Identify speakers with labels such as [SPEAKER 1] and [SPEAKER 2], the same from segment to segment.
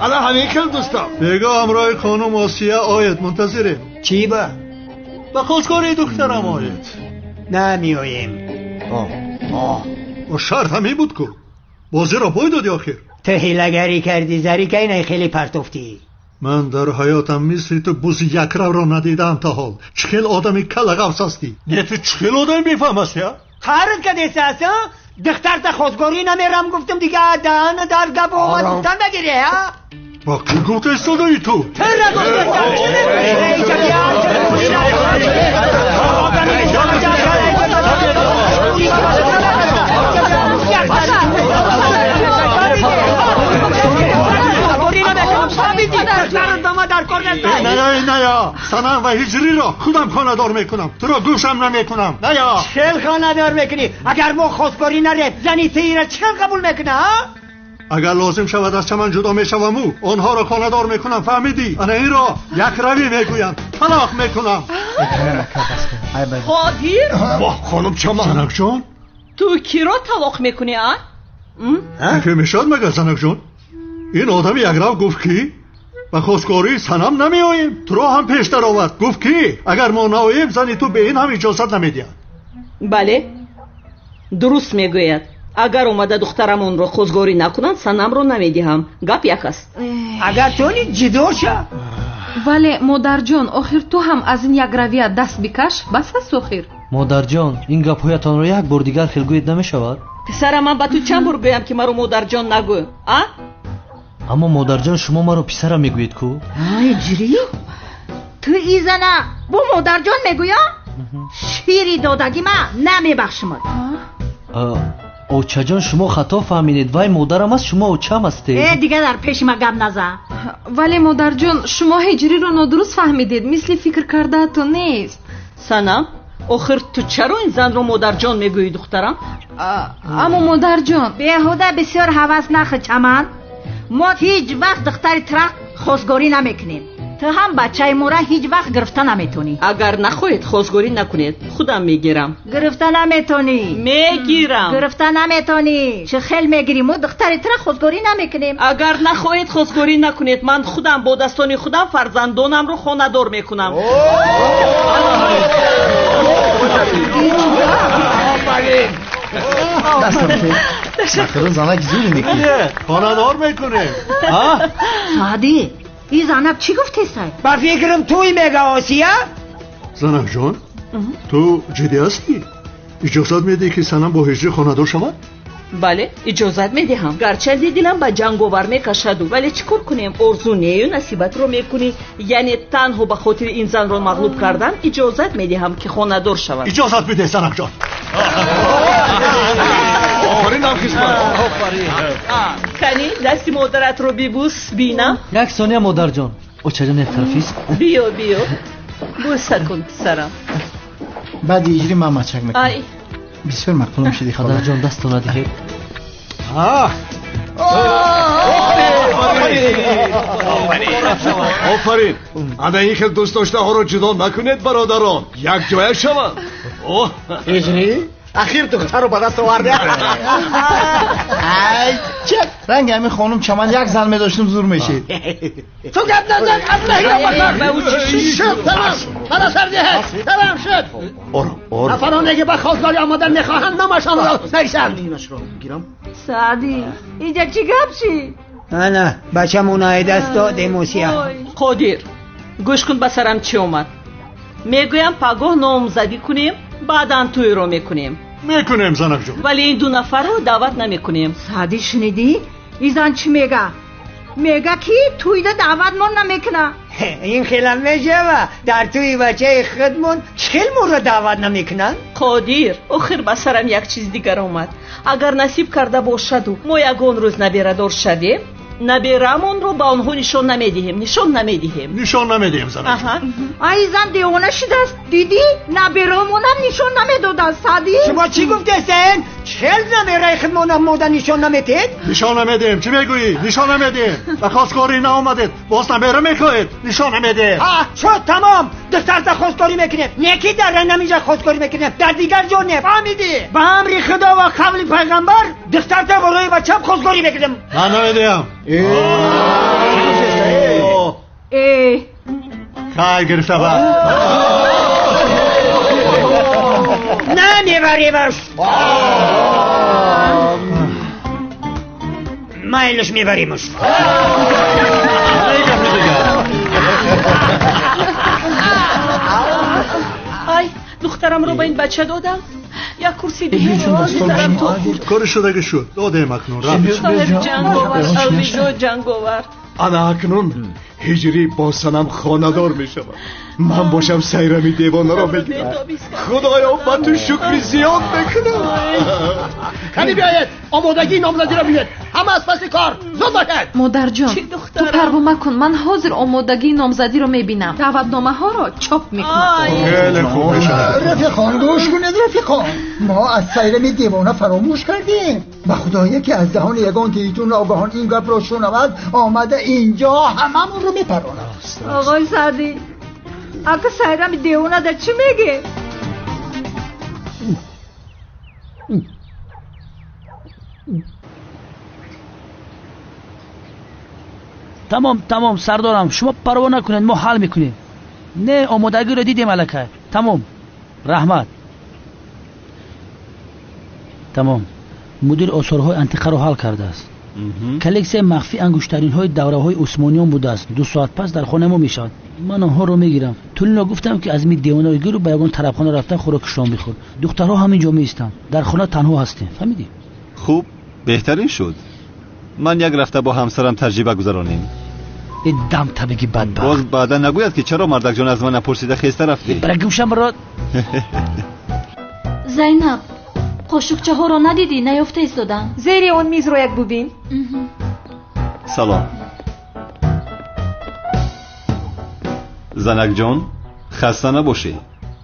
[SPEAKER 1] Ана ҳамин хел, дӯстон.
[SPEAKER 2] Бего ҳамроҳи хонум Осия оед, мунтазирем.
[SPEAKER 3] Чӣ ба?
[SPEAKER 2] Ба хостгории духтарам оед.
[SPEAKER 3] Намеоем.
[SPEAKER 2] Шарт ҳамин буд ку. Бозиро пой додӣ охир.
[SPEAKER 3] Ту ҳилагарӣ кардӣ, зарикаи хеле партофтӣ.
[SPEAKER 2] Ман дар ҳаётам мисли ту бузи якравро надидаам то ҳол. Чӣ хел одами каллағавс ҳастӣ? Не, ту чӣ хел одами бефаҳм ҳастӣ, а?
[SPEAKER 3] Қарз кадеста аст, а? Духтарта хостгорӣ намерам гуфтам, дига даҳана дар гап омад гуфтан нагире, а?
[SPEAKER 2] Ба кӣ гуфта истодаӣ ту?
[SPEAKER 3] Тира гуфтастам.
[SPEAKER 2] Не, не, Санам ва Ҳиҷриро худам хонадор мекунам. Туро гӯшам намекунам. Ная.
[SPEAKER 3] Чӣ хонадор мекунӣ? Агар мо хостгорӣ нарем, зани тира чӣ қабул мекуна, а?
[SPEAKER 2] Агар лозим шавад аз чаман ҷудо мешаваму онҳоро хонадор мекунам, фаҳмидӣ? Ана инро якравӣ мегӯянд. Талоқ мекунам.
[SPEAKER 4] Қодир?
[SPEAKER 1] Воҳ, хонум Чаман.
[SPEAKER 2] Занакҷон?
[SPEAKER 4] Ту киро талоқ мекунӣ, а?
[SPEAKER 2] Ки мешавад магар, занакҷон? Ин одами якрав гуфт ки ба хостгории Санам намеоем. Туро ҳам пештар овард. Гуфт ки агар мо наоем, зани ту ба ин ҳам иҷозат намедиҳад.
[SPEAKER 4] Бале, дуруст мегӯяд. Агар омада духтарамонро хостгорӣ накунанд, Санамро намедиҳам. Гап як аст.
[SPEAKER 3] Агар тони ҷудо ша.
[SPEAKER 5] Вале модарҷон, охир ту ҳам аз ин якравия даст бикаш, бас аст охир.
[SPEAKER 6] Модарҷон, ин гапҳоятонро як бор дигар хелгӯед намешавад?
[SPEAKER 4] Писарам, ман ба ту чанд бор гӯям ки маро модарҷон нагӯ, а?
[SPEAKER 6] Аммо модарҷон, шумо маро писарам мегӯед ку?
[SPEAKER 7] Ҳиҷрӣ? Ту изана бо модарҷон мегӯя? Шири додагӣ ма намебахшимад.
[SPEAKER 6] Очаҷон, шумо хато фаҳмидед. Вай модарам аст, шумо очам ҳастед.
[SPEAKER 7] Э, дигар дар пеши ма гап назан.
[SPEAKER 5] Вале модарҷон, шумо Ҳиҷриро нодуруст фаҳмидед, мисли фикр кардаатон нест.
[SPEAKER 4] Санам, охир ту чаро ин занро модарҷон мегӯӣ, духтарам?
[SPEAKER 5] Аммо модарҷон,
[SPEAKER 7] беҳуда бисёр ҳавас нахӯ, Чаман. Мо ҳеҷ вақт духтари тура хостгорӣ намекунем. Ту ҳам бачаи моро ҳеҷ вақт гирифта наметонӣ.
[SPEAKER 4] Агар нахоҳед хостгорӣ накунед, худам мегирам.
[SPEAKER 7] Гирифта наметонӣ.
[SPEAKER 4] Мегирам.
[SPEAKER 7] Гирифта наметонӣ. Чӣ хел мегирӣ? Мо духтари тура хостгорӣ намекунем.
[SPEAKER 4] Агар нахоҳед хостгорӣ накунед, ман худам бо дастони худам фарзандонамро хонадор мекунам.
[SPEAKER 8] Ташаккур, занак зур мекунӣ.
[SPEAKER 2] Хонадор мекунем.
[SPEAKER 7] Саъдӣ, ин занак чӣ гуфтесай?
[SPEAKER 3] Ба фикрам туй мега, Осия?
[SPEAKER 2] Занакҷон, ту ҷиддӣ ҳастӣ? Иҷозат медиҳӣ ки Санам бо Ҳиҷрӣ хонадор шавад?
[SPEAKER 4] Бале, иҷозат медиҳам. Гарчанде дилам ба ҷанговар мекашаду, вале чӣ кор кунем? Орзу нею насибатро мекунӣ. Яъне танҳо ба хотири ин занро мағлуб кардан иҷозат медиҳам ки хонадор шавад.
[SPEAKER 2] Иҷозат бидеҳ, занакҷон.
[SPEAKER 1] Офарин, ҳамхизмат.
[SPEAKER 4] Кани дасти модаратро бибӯс, бинам.
[SPEAKER 6] Як сония, модарҷон. Очаҷон, як тарафист.
[SPEAKER 4] Биё, биё, бӯса кун, писарам.
[SPEAKER 8] Баъди Ҳиҷрӣ ман мачак мекунам. Бисёр маъқулам шуди, хола.
[SPEAKER 6] Падарҷон, дастона надиҳед.
[SPEAKER 1] Офарин. Ана ин хел дӯстдоштаҳоро ҷудо накунед, бародарон. Якҷоя шаванд.
[SPEAKER 8] Ҳиҷрӣ, ахир духтарро ба даст овард. Ай, чак. Ранги ҳамин хонум Чаман як зан медоштем, зур мешид.
[SPEAKER 3] Ту гап назан, аз меҳра бакор. Шуд, тамом. Мана сар диҳед. Тамом шуд.
[SPEAKER 1] Ором, ором.
[SPEAKER 3] Нафароне ки ба хостгорӣ омадан мехоҳанд, номашонро нависанд.
[SPEAKER 7] Саъдӣ, инҷа чӣ гап шид?
[SPEAKER 3] Ана, бачамон ай даст додем, Осия.
[SPEAKER 4] Қодир, гӯш кун, ба сарам чӣ омад. Мегӯям пагоҳ номзадӣ кунем, баъдан тӯйро мекунем.
[SPEAKER 2] Мекунем, занакҷон.
[SPEAKER 4] Вале ин ду нафарро даъват намекунем.
[SPEAKER 7] Саъдӣ, шунидӣ? Ин зан чӣ мега? Мега ки тӯйда даъватмон намекуна.
[SPEAKER 3] Ин хелам мешава. Дар тӯи бачаи худмон чӣ хел моро даъват намекунанд?
[SPEAKER 4] Қодир, охир ба сарам як чиз дигар омад. Агар насиб карда бошаду мо ягон рӯз наберадор шавем, наберамонро ба онҳо нишон намедиҳем, нишон намедиҳем.
[SPEAKER 2] Нишон намедиҳем, занакҷон.
[SPEAKER 7] Ай, зан девона шудааст. Дидӣ? Наберамонам нишон намедодааст, Саъдӣ.
[SPEAKER 3] Шумо чӣ гуфтестен? Чӣ хел набераи худмонам мода нишон наметиҳед?
[SPEAKER 2] Нишон намедиҳем. Чӣ мегӯӣ? Нишон намедиҳем. Ба хостгорӣ наомадед, боз набера мехоҳед. Нишон намедиҳем.
[SPEAKER 3] Шуд, тамом. Духтарта хостгорӣ мекунем. Не ки дар ҳаминҷа хостгорӣ мекунем, дар дигар ҷо не. Фаҳмидӣ? Ба амри Худо ва қавли пайғамбар духтарта барои бачам хостгорӣ мекунем.
[SPEAKER 2] Ман намедиҳам.
[SPEAKER 7] Э
[SPEAKER 2] Хайр гирифта ба.
[SPEAKER 3] Намебаремаш. Майлаш мебаремаш.
[SPEAKER 4] Ай, духтарамро ба ин бача додам. Як курси дигар.
[SPEAKER 2] Кори шудаги шуд. Додем акнун.
[SPEAKER 4] Ҷанговар, алвидо ҷанговар.
[SPEAKER 1] Ана акнун ҳиҷрӣ бо Санам хонадор мешавад. Ман бошам Сайрами девонаро мегирам. Худоё, ба ту шукри зиёд мекунам.
[SPEAKER 9] Кани биёед, омодагии номзадиро бинед. Ҳама аз паси кор, зуд бошед.
[SPEAKER 5] Модарҷон, ту парво макун, ман ҳозир омодагии номзадиро мебинам. Даъватномаҳоро чоп мекунам.
[SPEAKER 2] Хеле хуб мешавад.
[SPEAKER 10] Рафиқон, гӯш кунед, рафиқон. Мо аз Сайрами девона фаромӯш кардем. Ба худо яке аз даҳони ягон тиҷу ногаҳон ин гапро шунавад, омада инҷо ҳамамонро мепаронад.
[SPEAKER 7] Оғои Саъдӣ, ака Сайрами девона дар чӣ меге?
[SPEAKER 11] Тамом, тамом, сардорам, шумо парво накунед, мо ҳал мекунем. Не, омодагиро дидем аллакай. Тамом, раҳмат. Тамом, мудир осорҳои антиқаро ҳал кардааст. Коллексияи махфӣ ангуштаринҳои давраҳои усмониён будааст. 2 соат пас дар хонаи мо мешавад. Ман онҳоро мегирам. Тулино гуфтам, ки аз ми девонаи гиру ба ягон тарабхона рафта хӯроки шом бихӯр. Духтарҳо ҳамин ҷо меистанд. Дар хона танҳо ҳастем. Фаҳмидӣ?
[SPEAKER 12] Хуб, беҳтарин шуд. Ман як рафта бо ҳамсарам таҷриба гузаронем.
[SPEAKER 11] Э дам табиги бадбахт.
[SPEAKER 12] Боз баъдан нагӯяд, ки чаро мардакҷон аз ман напурсида хеста рафтӣ.
[SPEAKER 11] Бара гумшам род.
[SPEAKER 13] Зайнаб, қошуқчаҳоро надидӣ, наёфта истодам.
[SPEAKER 5] Зери он мизро як бубин.
[SPEAKER 12] Салом. Занакҷон, хаста набошӣ.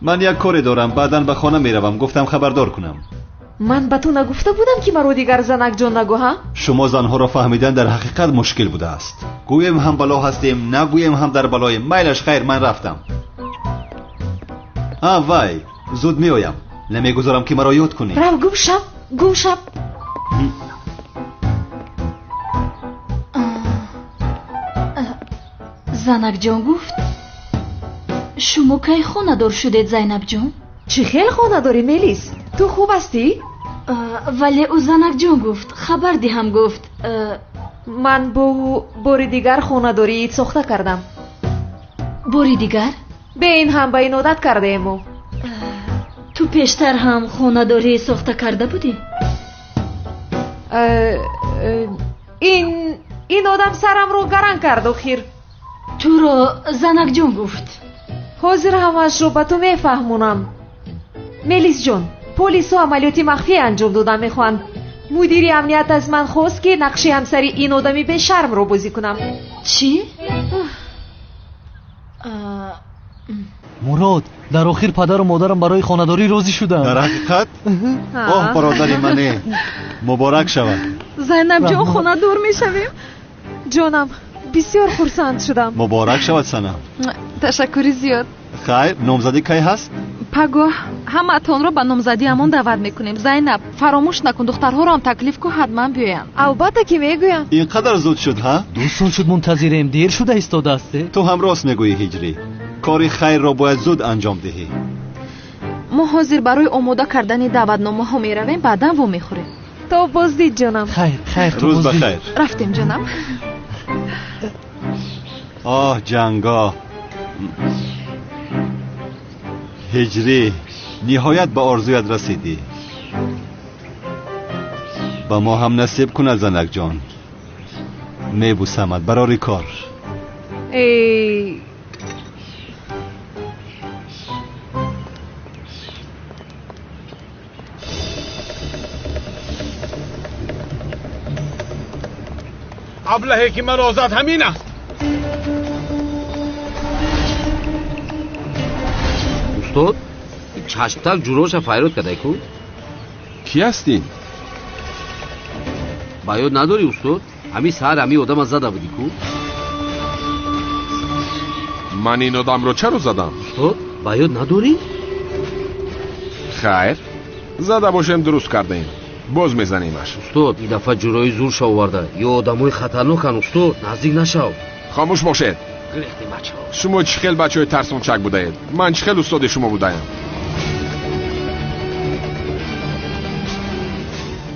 [SPEAKER 12] Ман як коре дорам, баъдан ба хона меравам. Гуфтам хабардор кунам.
[SPEAKER 5] Ман ба ту нагуфта будам, ки маро дигар занакҷон нагӯ, ҳа?
[SPEAKER 12] Шумо занҳоро фаҳмидан дар ҳақиқат мушкил будааст. Гӯем ҳам бало ҳастем, нагӯем ҳам дар балоем. Майлаш хайр, ман рафтам. А вай, зуд меоям. Намегузорам, ки маро ёд кунӣ.
[SPEAKER 5] Рав, гум шав, гум шав.
[SPEAKER 13] Занакҷон гуфт, шумо кай хонадор шудед, Зайнабҷон?
[SPEAKER 5] Чӣ хел хонадорӣ, Мелис? Ту хуб ҳастӣ?
[SPEAKER 13] Вале ӯ занакҷон гуфт, хабар диҳам гуфт.
[SPEAKER 5] Ман бо ӯ бори дигар хонадорӣ сохта кардам.
[SPEAKER 13] Бори дигар?
[SPEAKER 5] Бе ин ҳам ба ин одат кардаем мо.
[SPEAKER 13] Ту пештар ҳам хонадорӣ сохта карда будӣ?
[SPEAKER 5] Ин одам сарамро гаран кард охир.
[SPEAKER 13] Туро занакҷон гуфт.
[SPEAKER 5] Ҳозир ҳамаашро ба ту мефаҳмонам. Мелисҷон, полисҳо амалиёти махфӣ анҷом дода мехоҳанд. Мудири амният аз ман хост, ки нақши ҳамсари ин одами бешармро бозӣ кунам.
[SPEAKER 13] Чӣ?
[SPEAKER 6] Мурод, дар охир падару модарам барои хонадорӣ розӣ шуданд.
[SPEAKER 12] Дар ҳақиқат? Оҳ, бародари мане, муборак шавад.
[SPEAKER 5] Зайнабҷон, хонадор мешавем. Ҷонам, бисёр хурсанд шудам.
[SPEAKER 12] Муборак шавад, Санам.
[SPEAKER 5] Ташаккури зиёд.
[SPEAKER 12] Хайр, номзадӣ кай ҳаст?
[SPEAKER 5] Пагоҳ ҳамаатонро ба номзадиамон даъват мекунем. Зайнаб, фаромӯш накун, духтарҳоро ҳам таклиф кун, ҳатман биёянд. Албатта ки мегӯям.
[SPEAKER 12] Ин қадар зуд шуд, ҳа?
[SPEAKER 6] 2 сол шуд мунтазирем, дер шуда истодаасте.
[SPEAKER 12] Ту ҳам рост мегӯӣ, Ҳиҷрӣ. Кори хайрро бояд зуд анҷом диҳӣ.
[SPEAKER 5] Мо ҳозир барои омода кардани даъватномаҳо меравем, баъдан вомехӯрем. То боздид, ҷонам.
[SPEAKER 6] Хайр, хайр,
[SPEAKER 12] рӯз ба хайр.
[SPEAKER 5] Рафтем, ҷонам.
[SPEAKER 12] Оҳ, ҷанго. Ҳиҷрӣ, ниҳоят ба орзуят расидӣ. Ба мо ҳам насиб кунад, занакҷон. Мебусамад, барори кор.
[SPEAKER 5] Эй,
[SPEAKER 14] аблаҳе ки маро зад ҳамин аст.
[SPEAKER 15] Устод, чашмтак ҷуроша файрод кардай ку?
[SPEAKER 14] Кӣ ҳастӣ?
[SPEAKER 15] Ба ёд надорӣ, устод? Ҳамин саҳар ҳамин одама зада будӣ ку?
[SPEAKER 14] Ман ин одамро чаро задам?
[SPEAKER 15] Устод, ба ёд надорӣ?
[SPEAKER 14] Хайр, зада бошем дуруст кардаем. Боз мезанемаш.
[SPEAKER 15] Устод, ин дафъа ҷурои зурша оварда. Ё одамои хатарноканд, устод, наздик нашав.
[SPEAKER 14] Хомӯш бошед.
[SPEAKER 15] Гурехтем бачаҳо.
[SPEAKER 14] Шумо чӣ хел бачаҳои тарсончак будаед? Ман чӣ хел устоди шумо будаям?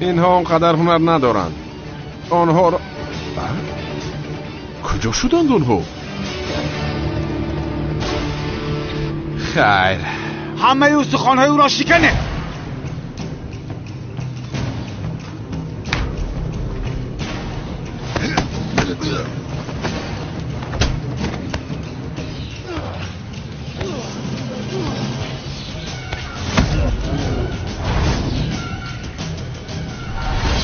[SPEAKER 14] Инҳо он қадар ҳунар надоранд. Онҳоро куҷо шуданд онҳо? Хайр,
[SPEAKER 16] ҳамаи устухонҳои ӯро шиканед.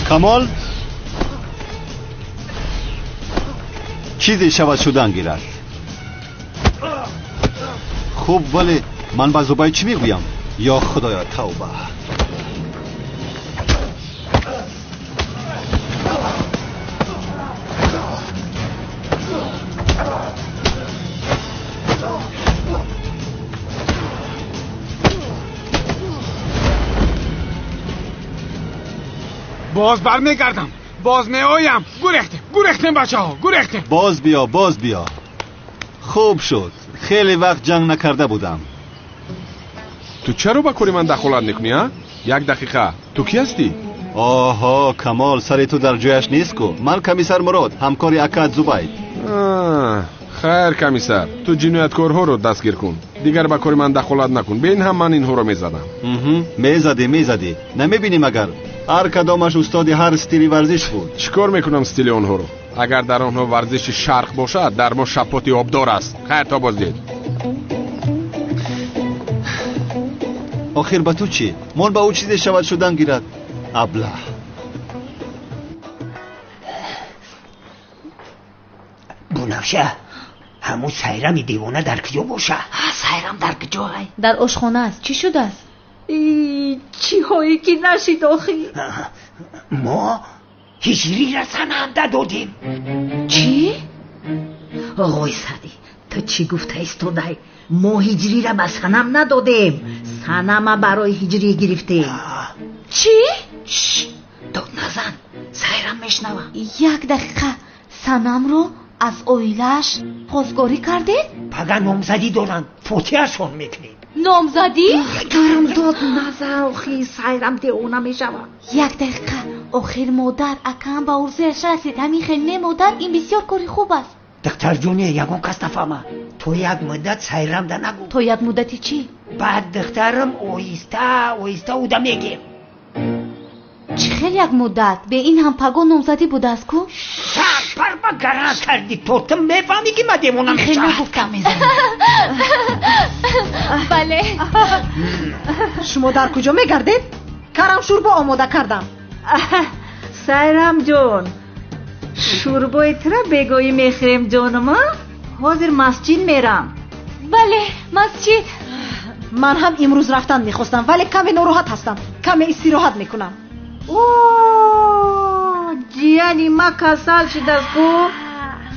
[SPEAKER 12] Камол, чизе шавад шудан гирад. Хуб, вале ман ба Зубай чӣ мегӯям? Ё Худоё, тавба!
[SPEAKER 16] Боз бармегардам, боз меоям. Гурехтем, гурехтем бачаҳо, гурехтем.
[SPEAKER 12] Боз биё, боз биё. Хуб шуд, хеле вақт ҷанг накарда будам.
[SPEAKER 14] Ту чаро ба кори ман дахолат мекунӣ, а? Як дақиқа, ту кӣ ҳастӣ?
[SPEAKER 12] Оҳо, Камол, сари ту дар ҷояш нест ку. Ман комиссар Мурод, ҳамкори акат Зубайд.
[SPEAKER 14] Хайр, комиссар, ту ҷинояткорҳоро дастгир кун. Дигар ба кори ман дахолат накун. Бе ин ҳам ман инҳоро мезадам.
[SPEAKER 12] Мезадӣ, мезадӣ. Намебинӣ магар? Ҳар кадомаш устоди ҳар стили варзиш буд.
[SPEAKER 14] Чӣ кор мекунам стили онҳоро? Агар дар онҳо варзиши шарқ бошад, дар мо шапоти обдор аст. Хайр, то боздид.
[SPEAKER 12] Охир ба ту чӣ? Мон ба ӯ чизе шавад шудан гирад. Аблаҳ.
[SPEAKER 3] Бунафша, ҳамун Сайрами девона дар куҷо боша?
[SPEAKER 7] Сайрам дар куҷо?
[SPEAKER 13] Дар ошхона аст. Чӣ шудааст?
[SPEAKER 7] Чиҳое ки нашид охи?
[SPEAKER 3] Мо ҳиҷрира Санамда додем.
[SPEAKER 7] Чӣ? Оғои Саъдӣ, ту чӣ гуфта истодай? Мо ҳиҷрира ба Санам надодем. Санама барои ҳиҷрӣ гирифтем.
[SPEAKER 13] Чӣ?
[SPEAKER 7] Дод назан, Сайрам мешнава.
[SPEAKER 13] Як дақиқа, Санамро аз оилааш хостгорӣ кардед?
[SPEAKER 3] Пага номзадӣ доранд, фотиҳашон мекунем.
[SPEAKER 13] Номзадӣ?
[SPEAKER 7] Гарм дод назан, охи Сайрам девона мешавад.
[SPEAKER 13] Як дақиқа, охир модар, акаам ба орзуяш расид. Ҳамин хел не, модар, ин бисёр кори хуб аст.
[SPEAKER 3] Духтарҷоне, ягон кас нафаҳма. То як муддат Сайрамда нагӯ.
[SPEAKER 13] То як муддати чӣ?
[SPEAKER 3] Баъд духтарам оҳиста оҳиста уда мегем.
[SPEAKER 13] Чӣ хел як муддат? Бе ин ҳам паго номзадӣ будааст ку?
[SPEAKER 3] Сарпар ба гаран кардӣ, то ту мефаҳмӣ ки ман девона
[SPEAKER 13] хел
[SPEAKER 3] мешавам.
[SPEAKER 13] Нагуфтам. Бале.
[SPEAKER 17] Шумо дар куҷо мегардед? Карам шӯрбо омода кардам.
[SPEAKER 7] Сайрам ҷон, шӯрбои тура бегоҳӣ мехӯрем ҷонум, а? Ҳозир масҷид мерам.
[SPEAKER 13] Бале, масҷид.
[SPEAKER 17] Ман ҳам имрӯз рафтан мехостам, вале каме нороҳат ҳастам. Каме истироҳат мекунам.
[SPEAKER 7] О, ҷияни ма касал шудааст ку.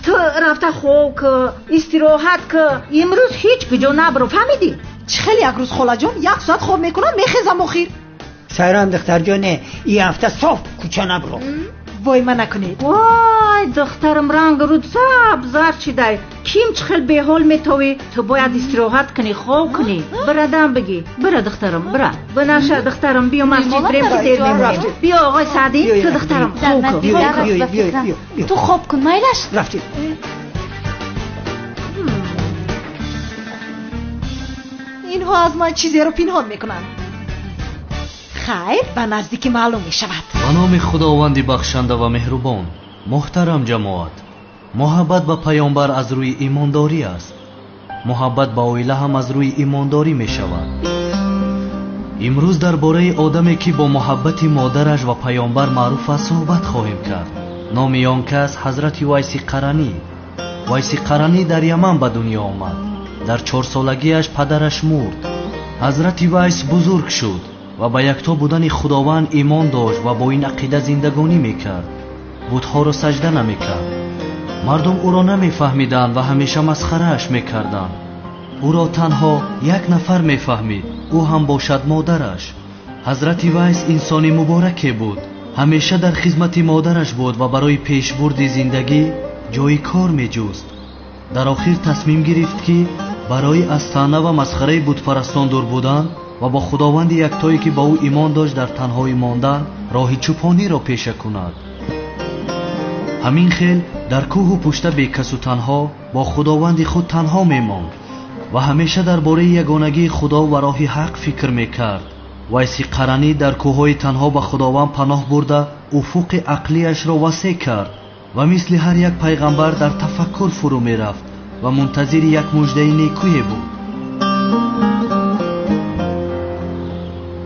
[SPEAKER 7] Ту рафта хоб ку, истироҳат ку. Имрӯз ҳеҷ куҷо набро, фаҳмидӣ?
[SPEAKER 17] Чӣ хеле як рӯз холаҷон, як соат хоб мекунам, мехезам охир.
[SPEAKER 3] Сайрам духтарҷоне, ин ҳафта соф кӯча набро.
[SPEAKER 17] Вой ма накунед.
[SPEAKER 7] Вой, духтарам ранг руд сабз зард шидай. Ким чӣ хел беҳол метовӣ? Ту бояд истироҳат кунӣ, хоб кунӣ. Бира дам бигӣ. Бира духтарам, бира. Бинаша духтарам, биё масҷид бирем ки дер мемонем. Биё оғои Саъдӣ, ту духтарам хоб кун.
[SPEAKER 13] Ту хоб кун, майлаш?
[SPEAKER 3] Рафтем.
[SPEAKER 17] Инҳо аз ман чизеро пинҳон мекунанд. Хайр, ба наздикӣ маълум мешавад.
[SPEAKER 6] Ба номи Худованди бахшанда ва меҳрубон. Муҳтарам ҷамоат, муҳаббат ба паёмбар аз рӯи имондорӣ аст. Муҳаббат ба оила ҳам аз рӯи имондорӣ мешавад. Имрӯз дар бораи одаме ки бо муҳаббати модараш ва паёмбар маъруф аст суҳбат хоҳем кард. Номи он кас ҳазрати Вайси Қаранӣ. Вайси Қаранӣ дар Яман ба дунё омад. Дар 4 солагиаш падараш мурд. Ҳазрати Вайс бузург шуд ва ба якто будани Худованд имон дошт ва бо ин ақида зиндагонӣ мекард. Бутҳоро саҷда намекард. Мардум ӯро намефаҳмиданд ва ҳамеша масхарааш мекарданд. Ӯро танҳо як нафар мефаҳмид, ӯ ҳам бошад модараш. Ҳазрати Вайс инсони мубораке буд. Ҳамеша дар хизмати модараш буд ва барои пешбурди зиндагӣ ҷои кор меҷуст. Дар охир тасмим гирифт, ки барои аз таъна ва масхараи бутпарастон дур будан ва бо худованди яктое, ки ба ӯ имон дошт, дар танҳоӣ мондан роҳи чӯпониро пеша кунад. Ҳамин хел дар кӯҳу пушта бекасу танҳо бо худованди худ танҳо мемонд ва ҳамеша дар бораи ягонагии худо ва роҳи ҳақ фикр мекард. Вайси Қаранӣ дар кӯҳҳои танҳо ба худованд паноҳ бурда, уфуқи ақлияшро васеъ кард ва мисли ҳар як пайғамбар дар тафаккур фурӯ мерафт ва мунтазири як муждаи некӯе буд.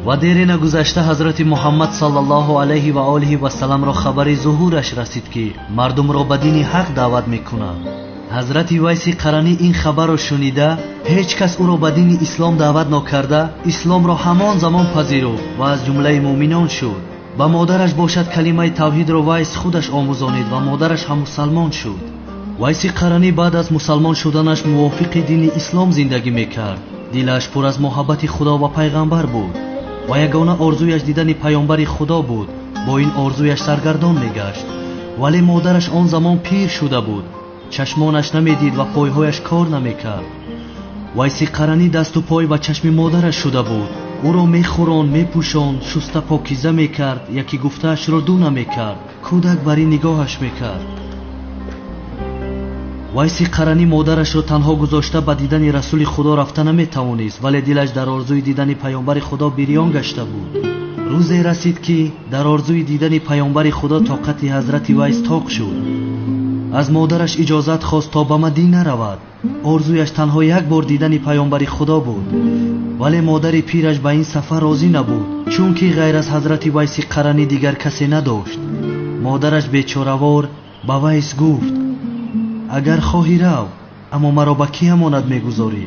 [SPEAKER 6] Ва дере нагузашта ҳазрати Муҳаммад саллаллоҳу алайҳи ва олиҳи васалламро хабари зуҳураш расид, ки мардумро ба дини ҳақ даъват мекунад. Ҳазрати Вайси Қаранӣ ин хабарро шунида, ҳеҷ кас ӯро ба дини ислом даъват нокарда, исломро ҳамон замон пазируфт ва аз ҷумлаи муъминон шуд. Ба модараш бошад калимаи тавҳидро Вайс худаш омӯзонид ва модараш ҳам мусалмон шуд. Вайси Қаранӣ баъд аз мусалмон шуданаш мувофиқи дини ислом зиндагӣ мекард. Дилаш пур аз муҳаббати худо ва пайғамбар буд ва ягона орзуяш дидани паёмбари худо буд. Бо ин орзуяш саргардон мегашт, вале модараш он замон пир шуда буд, чашмонаш намедид ва пойҳояш кор намекард. Вайси Қаранӣ дасту пой ва чашми модараш шуда буд. Ӯро мехӯронд, мепӯшонд, шуста покиза мекард, яки гуфтаашро ду намекард. Кӯдак бар ин нигоҳаш мекард. Вайси Қаранӣ модарашро танҳо гузошта ба дидани расули худо рафта наметавонист, вале дилаш дар орзуи дидани паёмбари худо бирён гашта буд. Рӯзе расид, ки дар орзуи дидани паёмбари худо тоқати ҳазрати Вайс тоқ шуд. Аз модараш иҷозат хост то ба Мадина равад. Орзуяш танҳо як бор дидани паёмбари худо буд, вале модари пираш ба ин сафар розӣ набуд, чунки ғайр аз ҳазрати Вайси Қаранӣ дигар касе надошт. Модараш бечоравор ба Вайс гуфт: агар хоҳӣ рав, аммо маро ба кӣ амонат мегузорӣ?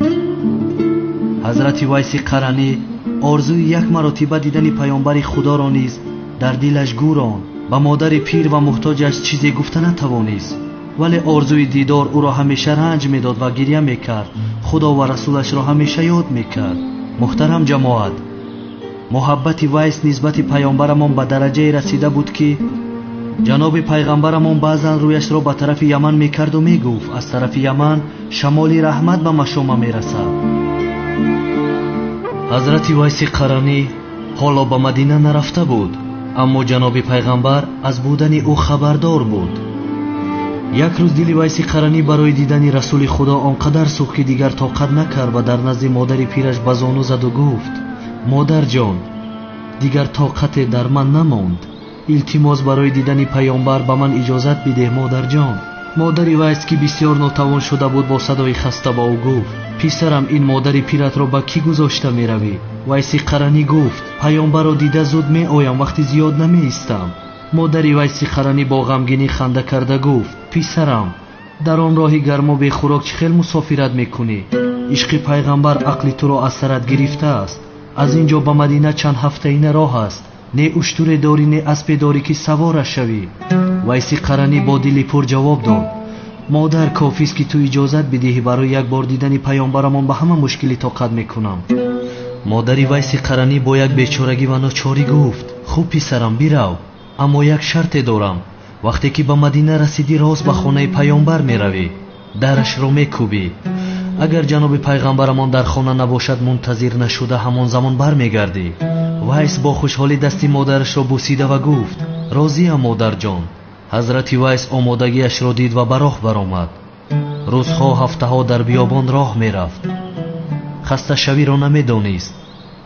[SPEAKER 6] Ҳазрати Вайси Қаранӣ орзуи як маротиба дидани паёмбари худоро низ дар дилаш гӯронд. Ба модари пир ва муҳтоҷаш чизе гуфта натавонист, вале орзуи дидор ӯро ҳамеша ранҷ медод ва гиря мекард. Худо ва расулашро ҳамеша ёд мекард. Муҳтарам ҷамоат, муҳаббати Вайс нисбати паёмбарамон ба дараҷае расида буд, ки ҷаноби пайғамбарамон баъзан рӯяшро ба тарафи Яман мекарду мегуфт: аз тарафи Яман шамоли раҳмат ба машома мерасад. Ҳазрати Вайси Қаранӣ ҳоло ба Мадина нарафта буд, аммо ҷаноби пайғамбар аз будани ӯ хабардор буд. Як рӯз дили Вайси Қаранӣ барои дидани расули худо он қадар сӯхт, ки дигар тоқат накард ва дар назди модари пираш ба зону заду гуфт: модарҷон, дигар тоқате дар ман намонд. Илтимос, барои дидани паёмбар ба ман иҷозат бидеҳ, модарҷон. Модари Вайс, ки бисёр нотавон шуда буд, бо садои хаста ба ӯ гуфт: писарам, ин модари пиратро ба кӣ гузошта меравӣ? Вайси Қаранӣ гуфт: паёмбарро дида зуд меоям, вақти зиёд намеистам. Модари Вайси Қаранӣ бо ғамгинӣ ханда карда гуфт: писарам, дар он роҳи гармо бехӯрок чӣ хел мусофират мекунӣ? Ишқи пайғамбар ақли туро аз сарат гирифтааст. Аз ин ҷо ба Мадина чанд ҳафтаина роҳ аст. Не уштуре дорӣ, не аспе дорӣ, ки савораш шавӣ. Вайси Қаранӣ бо дили пур ҷавоб дод: модар, кофист, ки ту иҷозат бидиҳӣ барои як бор дидани паёмбарамон ба ҳама мушкилӣ тоқат мекунам. Модари Вайси Қаранӣ бо як бечорагӣ ва ночорӣ гуфт: хуб писарам, бирав, аммо як шарте дорам. Вақте ки ба Мадина расидӣ, рост ба хонаи паёмбар меравӣ, дарашро мекӯбӣ. Агар ҷаноби пайғамбарамон дар хона набошад, мунтазир нашуда ҳамон замон бармегардӣ. Вайс бо хушҳолӣ дасти модарашро бусида ва гуфт: розиям, модарҷон. Ҳазрати Вайс омодагиашро дид ва ба роҳ баромад. Рӯзҳо, ҳафтаҳо дар биёбон роҳ мерафт. Хасташавиро намедонист.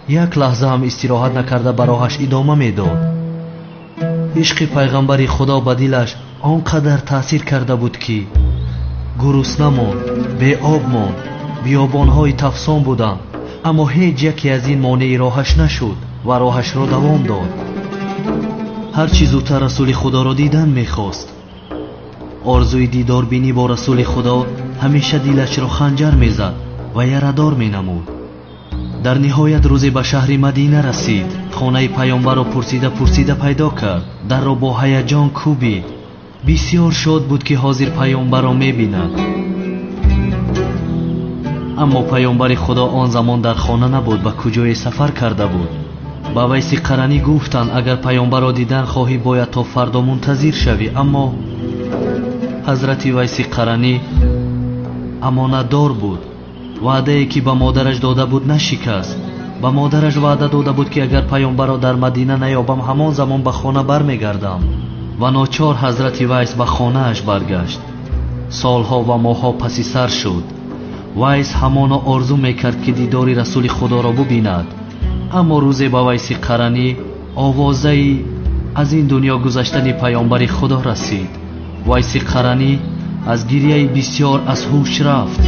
[SPEAKER 6] Як лаҳза ҳам истироҳат накарда ба роҳаш идома медод. Ишқи пайғамбари худо ба дилаш он қадар таъсир карда буд, ки гурусна монд, беоб монд, биёбонҳои тафсон буданд, аммо ҳеҷ яке аз ин монеи роҳаш нашуд ва роҳашро давом дод. Ҳарчи зудтар расули худоро дидан мехост. Орзуи дидорбинӣ бо расули худо ҳамеша дилашро ханҷар мезад ва ярадор менамуд. Дар ниҳоят рӯзе ба шаҳри Мадина расид. Хонаи паёмбарро пурсида пурсида пайдо кард. Дарро бо ҳаяҷон кӯбид. Бисёр шод буд, ки ҳозир паёмбарро мебинад. Аммо паёмбари худо он замон дар хона набуд, ба куҷое сафар карда буд. Ба Вайси Қаранӣ гуфтанд: агар паёмбарро дидан хоҳӣ, бояд то фардо мунтазир шавӣ. Аммо ҳазрати Вайси Қаранӣ Амонатдор буд. Ваъдае ки ба модараш дода буд нашикаст. Ба модараш ваъда дода буд ки агар паёмбарро дар Мадина наёбам, ҳамон замон ба хона бармегардам. Ва ночор ҳазрати Вайс ба хонааш баргашт. Солҳо ва моҳҳо паси сар шуд. Вайс ҳамоно орзу мекард ки дидори расули худоро бубинад. Аммо рӯзе ба Вайси Қаранӣ овозаи аз ин дунё гузаштани паёмбари худо расид. Вайси Қаранӣ аз гирияи бисёр аз ҳуш рафт.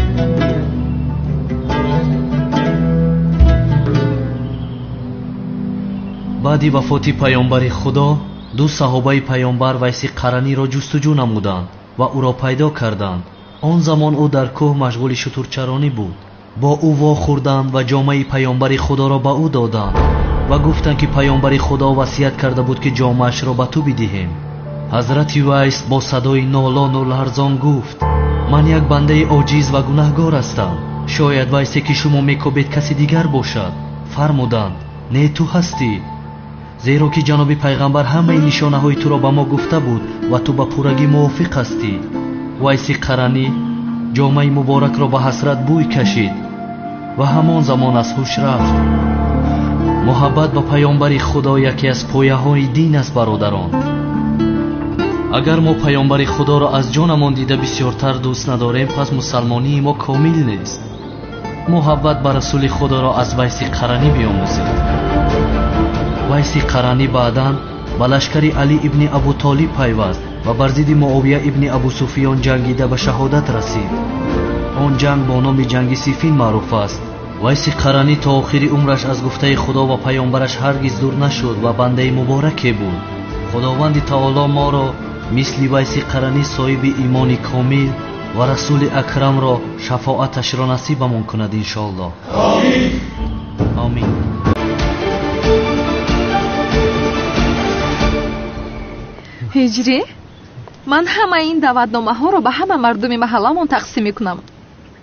[SPEAKER 6] Баъди вафоти паёмбари худо ду саҳобаи паёмбар Вайси Қараниро ҷустуҷӯ намуданд ва ӯро пайдо карданд. Он замон ӯ дар кӯҳ машғули шутурчаронӣ буд. Бо ӯ вохӯрданд ва ҷомаи паёмбари худоро ба ӯ доданд ва гуфтанд ки паёмбари худо васият карда буд ки ҷомаашро ба ту бидиҳем. Ҳазрати Вайс бо садои нолону ларзон гуфт: ман як бандаи оҷиз ва гунаҳгор ҳастам. Шояд Вайсе ки шумо мекобед каси дигар бошад. Фармуданд: не, ту ҳастӣ, зеро ки ҷаноби пайғамбар ҳамаи нишонаҳои туро ба мо гуфта буд ва ту ба пуррагӣ мувофиқ ҳастӣ. Вайси Қаранӣ ҷомаи муборакро ба ҳасрат бӯй кашид ва ҳамон замон аз ҳуш рафт. Муҳаббат ба паёмбари худо яке аз пояҳои дин аст, бародарон. Агар мо паёмбари худоро аз ҷонамон дида бисёртар дӯст надорем, пас мусалмонии мо комил нест. Муҳаббат ба расули худоро аз Вайси Қаранӣ биомӯзед. Вайси Қаранӣ баъдан ба лашкари Алӣ ибни Абу Толиб пайваст ва бар зидди Муовия ибни Абу Суфиён ҷангида ба шаҳодат расид. Он ҷанг бо номи ҷанги Сифин маъруф аст. Вайси Қаранӣ то охири умраш аз гуфтаи худо ва паёмбараш ҳаргиз дур нашуд ва бандаи мубораке буд. Худованди таоло моро мисли Вайси Қаранӣ соҳиби имони комил ва расули акрамро шафоаташро насибамон кунад иншоаллоҳ. Омин.
[SPEAKER 5] Ҳиҷрӣ, ман ҳамаи ин даъватномаҳоро ба ҳама мардуми маҳалламон тақсим мекунам.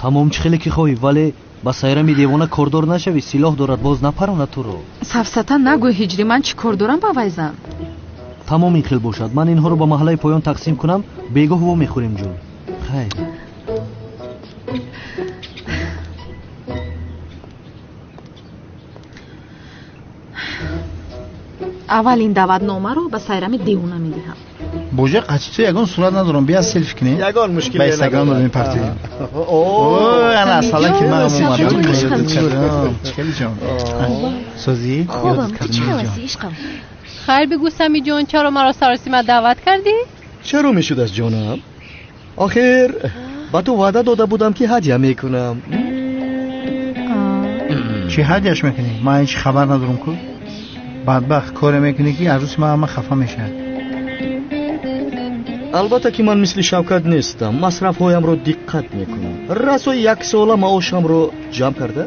[SPEAKER 6] Тамом, чӣ хеле ки хоҳӣ, вале ба Сайрами девона кордор нашавӣ, силоҳ дорад, боз напаронад туро.
[SPEAKER 5] Сафсата нагӯй Ҳиҷрӣ, ман чӣ кор дорам ба вай зан?
[SPEAKER 6] Тамом, ин хел бошад. Ман инҳоро ба маҳаллаи поён тақсим кунам, бегоҳ во мехӯрем ҷон. Хайр.
[SPEAKER 5] Аввал ин даъватномаро ба Сайрами девона медиҳам.
[SPEAKER 8] Боже, қачи ту ягон сурат надорам, бия селфи кунем.
[SPEAKER 1] Ягон мушкиле
[SPEAKER 8] ба Инстаграм додем партидем. О, ана асалан ки ман омадам. Чикали ҷон? Созӣ?
[SPEAKER 13] Хубам, ту чӣ хел ҳастӣ, ишқам?
[SPEAKER 18] Хайр бигӯ Сами ҷон, чаро маро саросима даъват кардӣ?
[SPEAKER 1] Чаро мешуд аз ҷонам? Охир ба ту ваъда дода будам ки ҳадя мекунам.
[SPEAKER 8] Чӣ ҳадяш мекунӣ? Ман ҳеҷ хабар надорам ку. Бадбахт коре мекунӣ ки арӯси ман ҳама хафа мешавад.
[SPEAKER 1] Албатта ки ман мисли Шавкат нестам, масрафҳоямро диққат мекунам. Расо як сола маошамро ҷамъ карда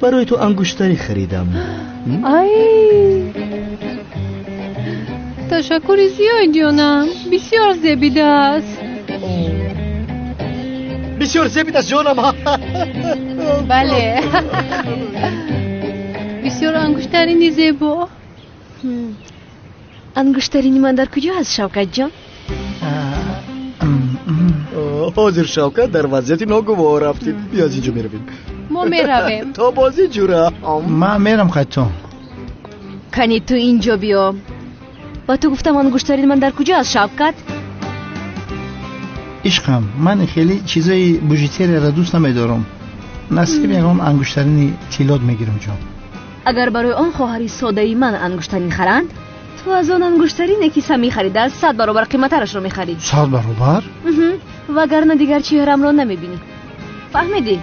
[SPEAKER 1] барои ту ангуштарӣ харидам.
[SPEAKER 18] Ай, ташаккури зиёд ҷонам, бисёр зебидааст.
[SPEAKER 1] Бисёр зебидааст ҷонам.
[SPEAKER 18] Бале, бисёр ангуштарини зебо.
[SPEAKER 13] Ангуштарини ман дар куҷо аст, Шавкатҷон?
[SPEAKER 1] Ҳозир Шавкат дар вазъияти ногувор рафтид. Биё аз инҷо меравем.
[SPEAKER 18] Мо меравем.
[SPEAKER 1] То бозӣ ҷура.
[SPEAKER 8] Ман мерам қайтон.
[SPEAKER 13] Кани ту инҷо биё. Ба ту гуфтам ангуштарини ман дар куҷо аст, Шавкат?
[SPEAKER 8] Ишқам, ман хеле чизои бижутерияро дӯст намедорам. Насиб ягон ангуштарини тиллот мегирам ҷон.
[SPEAKER 13] Агар барои он хоҳари содаи ман ангуштарин харанд, ту аз он ангуштарине ки Сами харидааст 100 баробар қиматтарашро мехарӣ.
[SPEAKER 8] 100 баробар?
[SPEAKER 13] Вагарна дигар чеҳрамро намебинӣ. Фаҳмидӣ?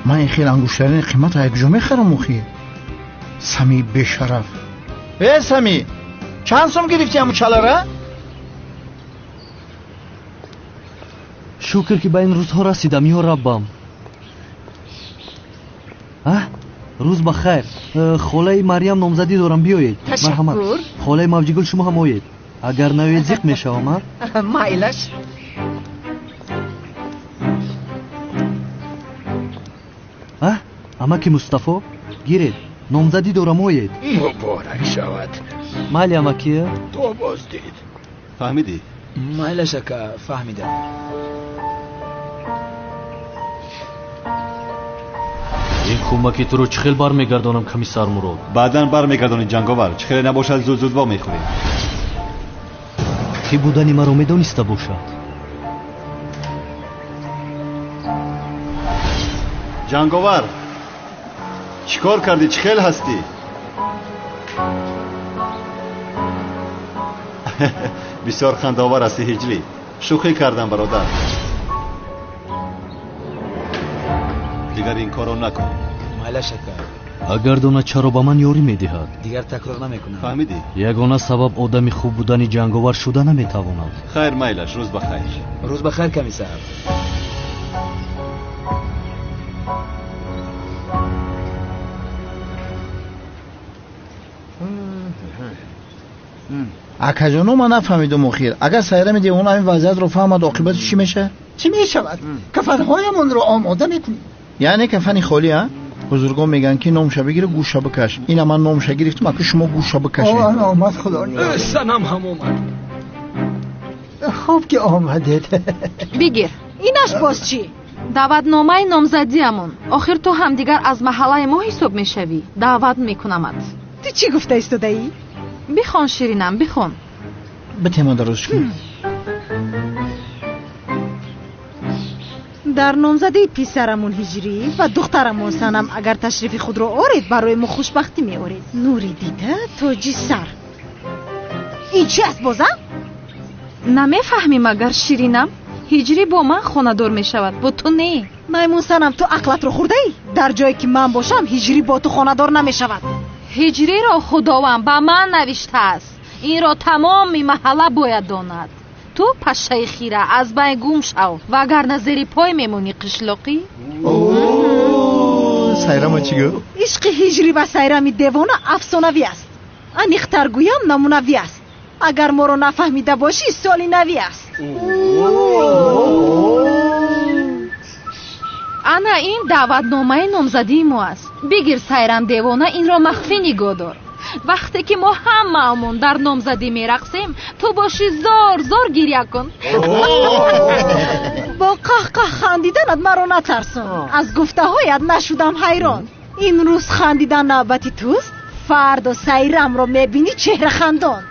[SPEAKER 8] Ман ин хел ангуштарини қиматро якҷо мехарам охир. Сами бешараф. Э Сами, чанд сом гирифтӣ ҳамун чалара?
[SPEAKER 6] Шукр ки ба ин рӯзҳо расидам, ё Раббам. Рӯз ба хайр. Холаи Марьям номзадӣ дорам, биёед. Марҳамат. Холаи Мавҷигул, шумо ҳам оед. Агар наоед зиқ мешавам, а?
[SPEAKER 17] Майлаш.
[SPEAKER 6] Амаки Мустафо, гиред, номзадӣ дорам, оед.
[SPEAKER 19] Муборак шавад.
[SPEAKER 6] Майли, амакия?
[SPEAKER 19] То боз дид.
[SPEAKER 12] Фаҳмидӣ?
[SPEAKER 19] Майлаш, ака, фаҳмидам.
[SPEAKER 6] Ин кӯмаки туро чӣ хел бармегардонам, комиссар Мурод?
[SPEAKER 12] Баъдан бармегардонӣ, ҷанговар. Чӣ хеле набошад, зуд зуд вомехӯрем.
[SPEAKER 6] Кӣ будани маро медониста бошад?
[SPEAKER 12] Ҷанговар, чӣ кор кардӣ? Чӣ хел ҳастӣ? Бисёр хандаовар ҳастӣ, Ҳиҷрӣ. Шӯхӣ кардам, бародар. Дигар ин корро накун.
[SPEAKER 19] Майлаш, ака.
[SPEAKER 6] Агар донад, чаро ба ман ёрӣ медиҳад?
[SPEAKER 19] Дигар такрор намекунам.
[SPEAKER 12] Фаҳмидӣ?
[SPEAKER 6] Ягона сабаб одами хуб будани ҷанговар шуда наметавонад.
[SPEAKER 12] Хайр, майлаш, рӯз ба хайр.
[SPEAKER 19] Рӯз ба хайр, комиссар.
[SPEAKER 8] Акаҷоно, ман нафаҳмидум охир. Агар Сайрами девона ҳамин вазъиятро фаҳмад, оқибати чӣ мешавад?
[SPEAKER 10] Чӣ мешавад? Кафанҳоямонро омода мекунем.
[SPEAKER 8] Яъне кафани холӣ, а? Бузургон мегӯянд, ки номша бигира, гӯша бикаш. Ина ман номша гирифтам, аку шумо гӯша бикашед.
[SPEAKER 10] Он омад, худо.
[SPEAKER 19] Санам ҳам омад.
[SPEAKER 10] Хуб ки омадед.
[SPEAKER 20] Бигир.
[SPEAKER 17] Инаш боз чӣ?
[SPEAKER 20] Даъватномаи номзадиамон. Охир ту ҳам дигар аз маҳаллаи мо ҳисоб мешавӣ. Даъват мекунамат.
[SPEAKER 17] Ту чӣ гуфта истодаӣ?
[SPEAKER 20] Бихон, Ширинам, бихон.
[SPEAKER 8] Битема дароз кун.
[SPEAKER 17] Дар номзадии писарамон Ҳиҷрӣ ва духтарамон Санам агар ташрифи худро оред, барои мо хушбахтӣ меоред. Нури дида, тоҷи сар. Ин чи аст бозам?
[SPEAKER 20] Намефаҳмӣ магар, Ширинам? Ҳиҷрӣ бо ман хонадор мешавад, бо ту не.
[SPEAKER 17] Маймун Санам, ту ақлатро хӯрдаӣ? Дар ҷое ки ман бошам, Ҳиҷрӣ бо ту хонадор намешавад.
[SPEAKER 20] Ҳиҷриро Худованд ба ман навиштааст. Инро тамоми маҳалла бояд донад. Ту пашшаи хира, аз байн гум шав, вагарна зери пой мемонӣ, қишлоқӣ.
[SPEAKER 8] Сайрама чӣ гуфт?
[SPEAKER 17] Ишқи Ҳиҷрӣ ва Сайрами девона афсонавӣ аст. Аниқтар гӯям, намунавӣ аст. Агар моро нафаҳмида бошӣ, соли навӣ аст.
[SPEAKER 20] Ана ин даъватномаи номзадии мо аст. Бигир, Сайрам девона, инро махфӣ нигоҳ дор. Вақте ки мо ҳамаамон дар номзадӣ мерақсем, ту бошӣ зор зор гиря кун.
[SPEAKER 17] Бо қаҳқаҳ хандиданат маро натарсон. Аз гуфтаҳоят нашудам ҳайрон. Ин рӯз хандидан навбати туст, фардо Сайрамро мебинӣ чеҳрахандон.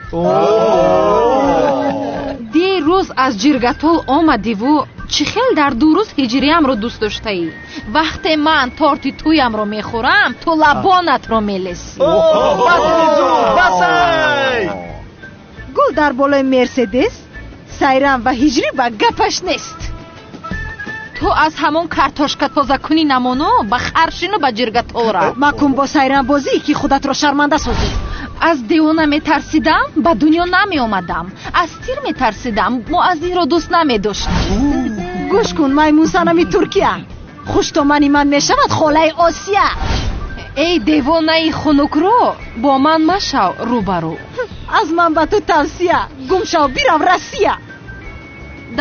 [SPEAKER 20] Дирӯз аз ҷиргатол омадиву чӣ хел дар 2 рӯз ҳиҷриямро дӯст доштаӣ. Вақте ман торти тӯямро мехӯрам, ту лабонатро мелесӣ.
[SPEAKER 17] Гул дар болои Мерседес, Сайрам ва Ҳиҷрӣ ба гапаш нест.
[SPEAKER 20] Ту аз ҳамон картошка тозакунӣ намону ба харшину ба ҷиргатол рав.
[SPEAKER 17] Макун бо сайрамбозӣ, ки худатро шарманда созӣ.
[SPEAKER 20] Аз девона метарсидам, ба дунё намеомадам. Аз тир метарсидам, муаззинро дӯст намедоштам.
[SPEAKER 17] Гӯш кун, маймун Санами Туркия. Хуштомани ман мешавад холаи Осия.
[SPEAKER 20] Эй девонаи хунукрӯ, бо ман машав рӯбарӯ.
[SPEAKER 17] Аз ман ба ту тавсия, гум шав, бирав Россия.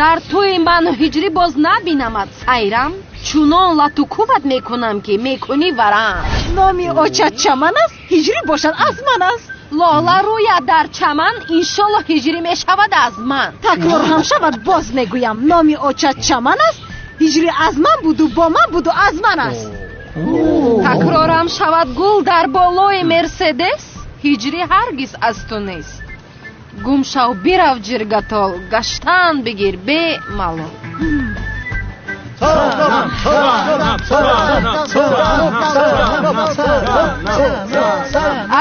[SPEAKER 20] Дар тӯи ману Ҳиҷрӣ боз набинамад, Сайрам. Чунон лату кӯбат мекунам, ки мекунӣ варам.
[SPEAKER 17] Номи очат Чаман аст, Ҳиҷрӣ бошад аз ман аст.
[SPEAKER 20] Лола рӯяд дар чаман, иншолло Ҳиҷрӣ мешавад аз ман.
[SPEAKER 17] Такрор ҳам шавад, боз мегӯям, номи очат Чаман аст, Ҳиҷрӣ аз ман буду бо ман буду аз ман аст.
[SPEAKER 20] Такрорам шавад, гул дар болои Мерседес, Ҳиҷрӣ ҳаргиз аз ту нест. Гум шав, бирав ҷиргатол, гаштан бигир бемалол.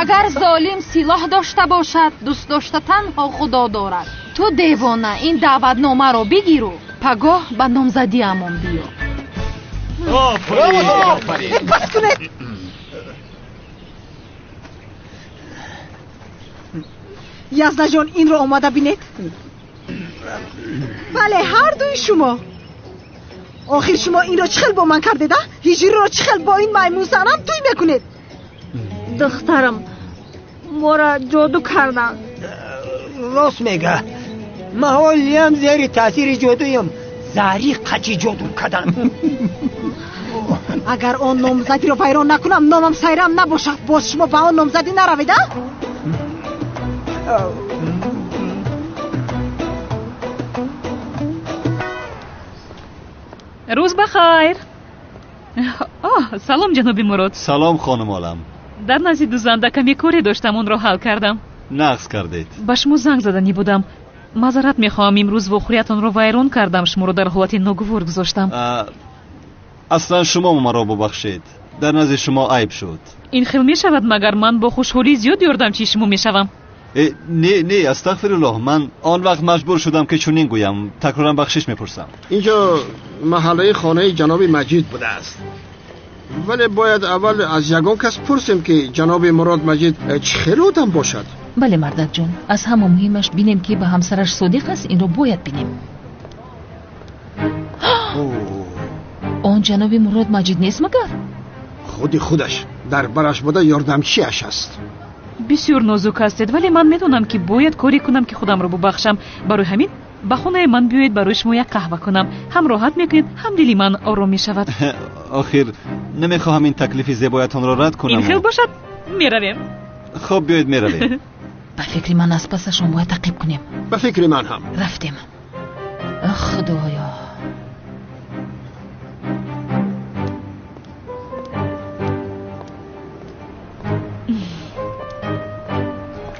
[SPEAKER 20] Агар золим силоҳ дошта бошад, дӯст дошта танҳо Худо дорад. Ту девона, ин даъватномаро бигиру пагоҳ ба номзадиамон биё.
[SPEAKER 17] Бас кунед! Яздаҷон, инро омада бинед. Бале, ҳар дуи шумо. Охир шумо инро чӣ хел бо ман кардед, а? Ҳиҷриро чӣ хел бо ин маймун Санам тӯй мекунед?
[SPEAKER 13] Духтарам, мора ҷоду карданд.
[SPEAKER 3] Рост мега. Ман ҳолиям зери таъсири ҷодуям. Зари қачи ҷоду карданд.
[SPEAKER 17] Агар он номзадиро вайрон накунам, номам Сайрам набошад. Боз шумо ба он номзадӣ наравед, а?
[SPEAKER 21] Рӯз ба хайр. Оҳ, салом, ҷаноби Мурод.
[SPEAKER 12] Салом, хонум Олам.
[SPEAKER 21] Дар назди дузанда каме коре доштам, онро ҳал кардам.
[SPEAKER 12] Нағз кардед.
[SPEAKER 21] Ба шумо занг заданӣ будам. Маъзарат мехоҳам, имрӯз вохӯриятонро вайрон кардам, шуморо дар ҳолати ногувор гузоштам.
[SPEAKER 12] Аслан шумо маро бубахшед, дар назди шумо айб шуд.
[SPEAKER 21] Ин хел мешавад, магар ман бо хушҳолӣ зиёд ёрдамчии шумо мешавам?
[SPEAKER 12] Не, не, астағфируллоҳ, ман он вақт маҷбур шудам ки чунин гӯям. Такроран бахшиш мепурсам.
[SPEAKER 9] Инҷо маҳаллаи хонаи ҷаноби Маҷид будааст, вале бояд аввал аз ягон кас пурсем ки ҷаноби Мурод Маҷид чӣ хел одам бошад.
[SPEAKER 22] Бале, мардакҷон, аз ҳама муҳимаш бинем ки ба ҳамсараш содиқ аст, инро бояд бинем. Он ҷаноби Мурод Маҷид нест магар?
[SPEAKER 9] Худи худаш дар бараш буда ёрдамчиаш аст.
[SPEAKER 21] Бисёр нозук ҳастед, вале ман медонам ки бояд коре кунам ки худамро бубахшам. Барои ҳамин ба хонаи ман биёед, барои шумо як қаҳва кунам. Ҳам роҳат мекунед, ҳам дили ман ором мешавад.
[SPEAKER 12] Охир намехоҳам ин таклифи зебоятонро рад кунам.
[SPEAKER 21] Ин хел бошад, меравем.
[SPEAKER 12] Хуб, биёед меравем.
[SPEAKER 22] Ба фикри ман аз пасашон бояд таъқиб кунем.
[SPEAKER 9] Ба фикри ман ҳам.
[SPEAKER 22] Рафтем. Худоё.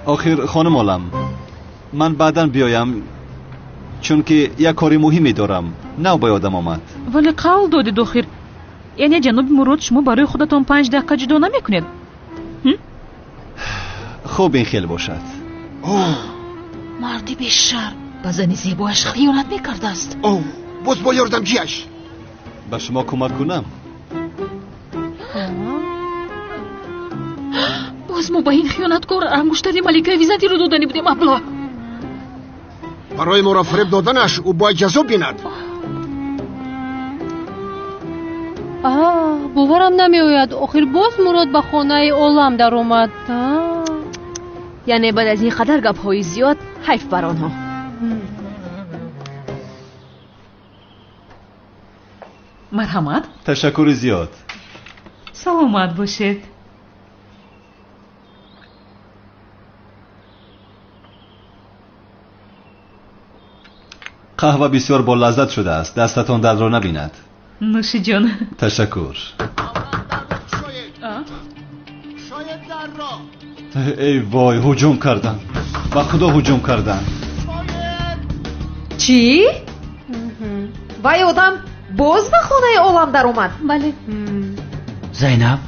[SPEAKER 12] Охир хонум Олам, ман баъдан биёям, чунки як кори муҳиме дорам. Нав ба ёдам омад.
[SPEAKER 21] Вале қавл додед охир. Яъне ҷаноби Мурод, шумо барои худатон 5 дақиқа ҷудо намекунед?
[SPEAKER 12] Хуб, ин хел бошад.
[SPEAKER 22] Марди бешарм ба зани зебояш хиёнат мекардааст.
[SPEAKER 9] Боз бо ёрдамчиаш.
[SPEAKER 12] Ба шумо кӯмак кунам?
[SPEAKER 22] Боз мо ба ин хиёнаткор ангуштари маликаи Византиро додани будем, абла.
[SPEAKER 9] Барои моро фиреб доданаш ӯ бояд ҷазо бинад.
[SPEAKER 18] Боварам намеояд, охир боз Мурод ба хонаи Олам даромад.
[SPEAKER 13] Яъне баъд аз ин қадар гапҳои зиёд, ҳайф бар онҳо.
[SPEAKER 21] Марҳамат.
[SPEAKER 12] Ташаккури зиёд.
[SPEAKER 21] Саломат бошед.
[SPEAKER 12] Қаҳва бисёр бо лаззат шудааст, дастатон дардро набинад.
[SPEAKER 21] Нӯши ҷон.
[SPEAKER 12] Ташаккур. Эй вой, ҳуҷум карданд. Ба худо ҳуҷум карданд.
[SPEAKER 5] Чӣ? Вай одам боз ба хонаи Олам даромад?
[SPEAKER 18] Бале.
[SPEAKER 11] Зайнаб,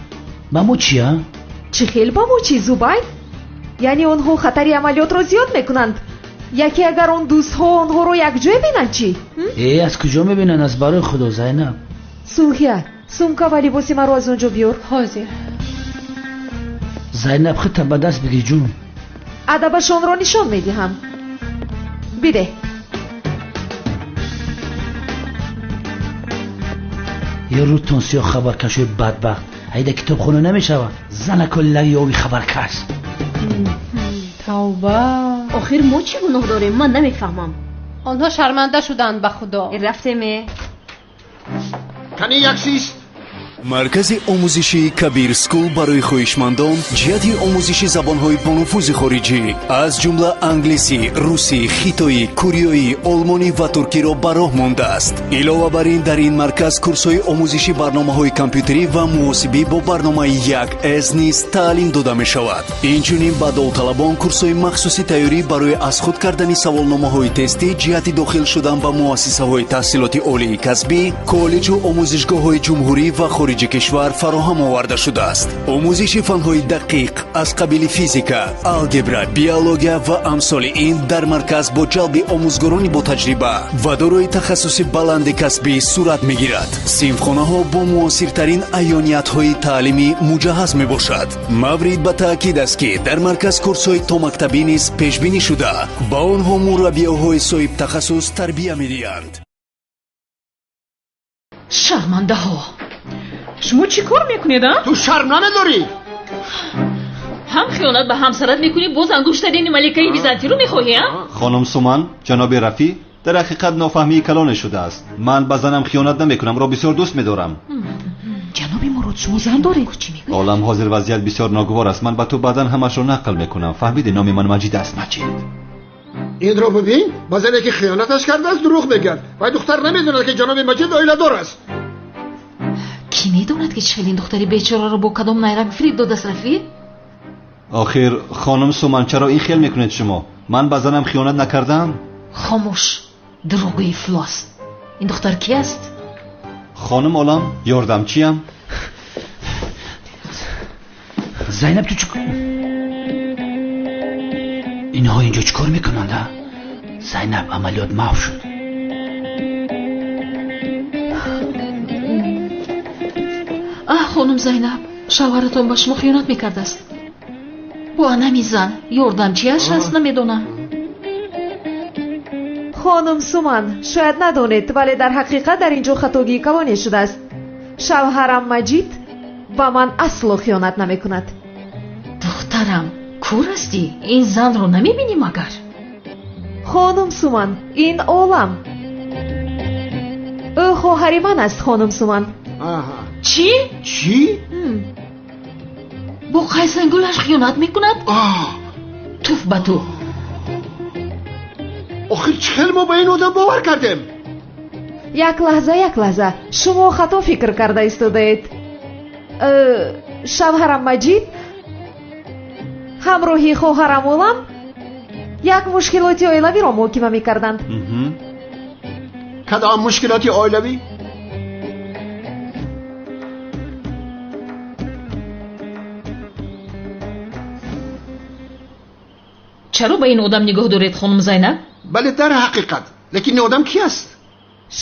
[SPEAKER 11] ба мо чия?
[SPEAKER 5] Чӣ хел ба мо чӣ, Зубайр? Яъне онҳо хатари амалиётро зиёд мекунанд. Яке агар он дӯстҳо онҳоро якҷоя бинанд чӣ?
[SPEAKER 11] Э, аз куҷо мебинанд? Аз барои худо, Зайнаб.
[SPEAKER 5] Сулҳия, сумка ва либоси маро аз он ҷо биёр.
[SPEAKER 18] Ҳозир.
[SPEAKER 11] Зайнаб, худта ба даст бигир, ҷун.
[SPEAKER 5] Адабашонро нишон медиҳам. Бидеҳ.
[SPEAKER 11] Ё рӯтон сиёҳ, хабаркашои бадбахт. Айда китобхона намешавад. Занако лаёви хабаркаш.
[SPEAKER 18] Тавба.
[SPEAKER 13] Охир мо чӣ гуноҳ дорем? Ман намефаҳмам.
[SPEAKER 18] Онҳо шарманда шуданд, ба худо.
[SPEAKER 13] Рафтеме.
[SPEAKER 9] Кани як сист.
[SPEAKER 23] Маркази омӯзишии Кабир Скул барои хоҳишмандон ҷиҳати омӯзиши забонҳои бонуфузи хориҷӣ, аз ҷумла англисӣ, русӣ, хитоӣ, кореоӣ, олмонӣ ва туркиро ба роҳ мондааст. Илова бар ин, дар ин марказ курсҳои омӯзиши барномаҳои компютерӣ ва муҳосибӣ бо барномаи 1С низ таълим дода мешавад. Инчунин ба довталабон курсҳои махсуси тайёрӣ барои аз худ кардани саволномаҳои тестӣ ҷиҳати дохил шудан ба муассисаҳои таҳсилоти олии касбӣ, коллеҷу омӯзишгоҳҳои ҷумҳурӣ ва хориҷи кишвар фароҳам оварда шудааст. Омӯзиши фанҳои дақиқ аз қабили физика, алгебра, биология ва амсоли ин дар марказ бо ҷалби омӯзгорони ботаҷриба ва дорои тахассуси баланди касбӣ сурат мегирад. Синфхонаҳо бо муосиртарин аёниятҳои таълимӣ муҷаҳҳаз мебошад. Маврид ба таъкид аст, ки дар марказ курсҳои томактабӣ низ пешбинӣ шуда, ба онҳо мураббиёҳои соҳибтахассус тарбия медиҳанд.
[SPEAKER 22] Шармандаҳо!
[SPEAKER 21] Шумо чӣ кор мекунед, а?
[SPEAKER 9] Ту шарм намедорӣ?
[SPEAKER 22] Ҳам хиёнат ба ҳамсарат мекунӣ, боз ангуштарини маликаи Византиро мехоҳӣ, а?
[SPEAKER 12] Хонум Суман, ҷаноби Рафӣ, дар ҳақиқат нофаҳмии калоне шудааст. Ман ба занам хиёнат намекунам, ро бисёр дӯст медорам.
[SPEAKER 21] Ҷаноби Мурод, шумо зан доред?
[SPEAKER 12] Олам, ҳозир вазъият бисёр ногувор аст. Ман ба ту баъдан ҳамашро нақл мекунам. Фаҳмидӣ? Номи ман Маҷид аст. Маҷид.
[SPEAKER 9] Инро бибин, ба зане ки хиёнаташ кардааст дурӯғ мегӯяд. Вай духтар намедонад ки ҷаноби Маҷид оиладор аст.
[SPEAKER 22] Кӣ медонад ки чӣ хел ин духтари бечораро бо кадом найранг фиреб додааст, Рафиқ?
[SPEAKER 12] Охир хонум Суман, чаро ин хел мекунед шумо? Ман ба занам хиёнат накардам?
[SPEAKER 22] Хомӯш, дурӯғгӯи ифлос. Ин духтар кӣ аст?
[SPEAKER 12] Хонум Олам, ёрдамчиям.
[SPEAKER 11] Зайнаб, ту чӣ инҳо инҷо чӣ кор мекунанд, а? Зайнаб, амалиёт маҳв шуд.
[SPEAKER 22] Аҳ, хонум Зайнаб, шавҳаратон ба шумо хиёнат мекардааст. Бо анами зан ёрдамчиаш аст, намедонам.
[SPEAKER 5] Хонум Суман, шояд надонед, вале дар ҳақиқат дар ин ҷо хатогии калоне шудааст. Шавҳарам Маҷид ба ман асло хиёнат намекунад.
[SPEAKER 22] Духтарам, кур ҳастӣ? Ин занро намебинӣ магар?
[SPEAKER 5] Хонум Суман, ин Олам. Ӯ хоҳари ман аст, хонум Суман.
[SPEAKER 22] Чӣ?
[SPEAKER 9] Чӣ?
[SPEAKER 22] Бо қайсангулаш хиёнат мекунад? Туф ба ту!
[SPEAKER 9] Охир чӣ хел мо ба ин одам бовар кардем?
[SPEAKER 5] Як лаҳза, як лаҳза, шумо хато фикр карда истодаед. Шавҳарам Маҷид ҳамроҳи хоҳарам Олам як мушкилоти оилавиро муҳокима мекарданд.
[SPEAKER 9] Кадом мушкилоти оилавӣ?
[SPEAKER 22] Чаро ба ин одам нигоҳ доред, хонум Зайнаб?
[SPEAKER 9] Бале, дар ҳақиқат. Лекин ин одам кӣ аст?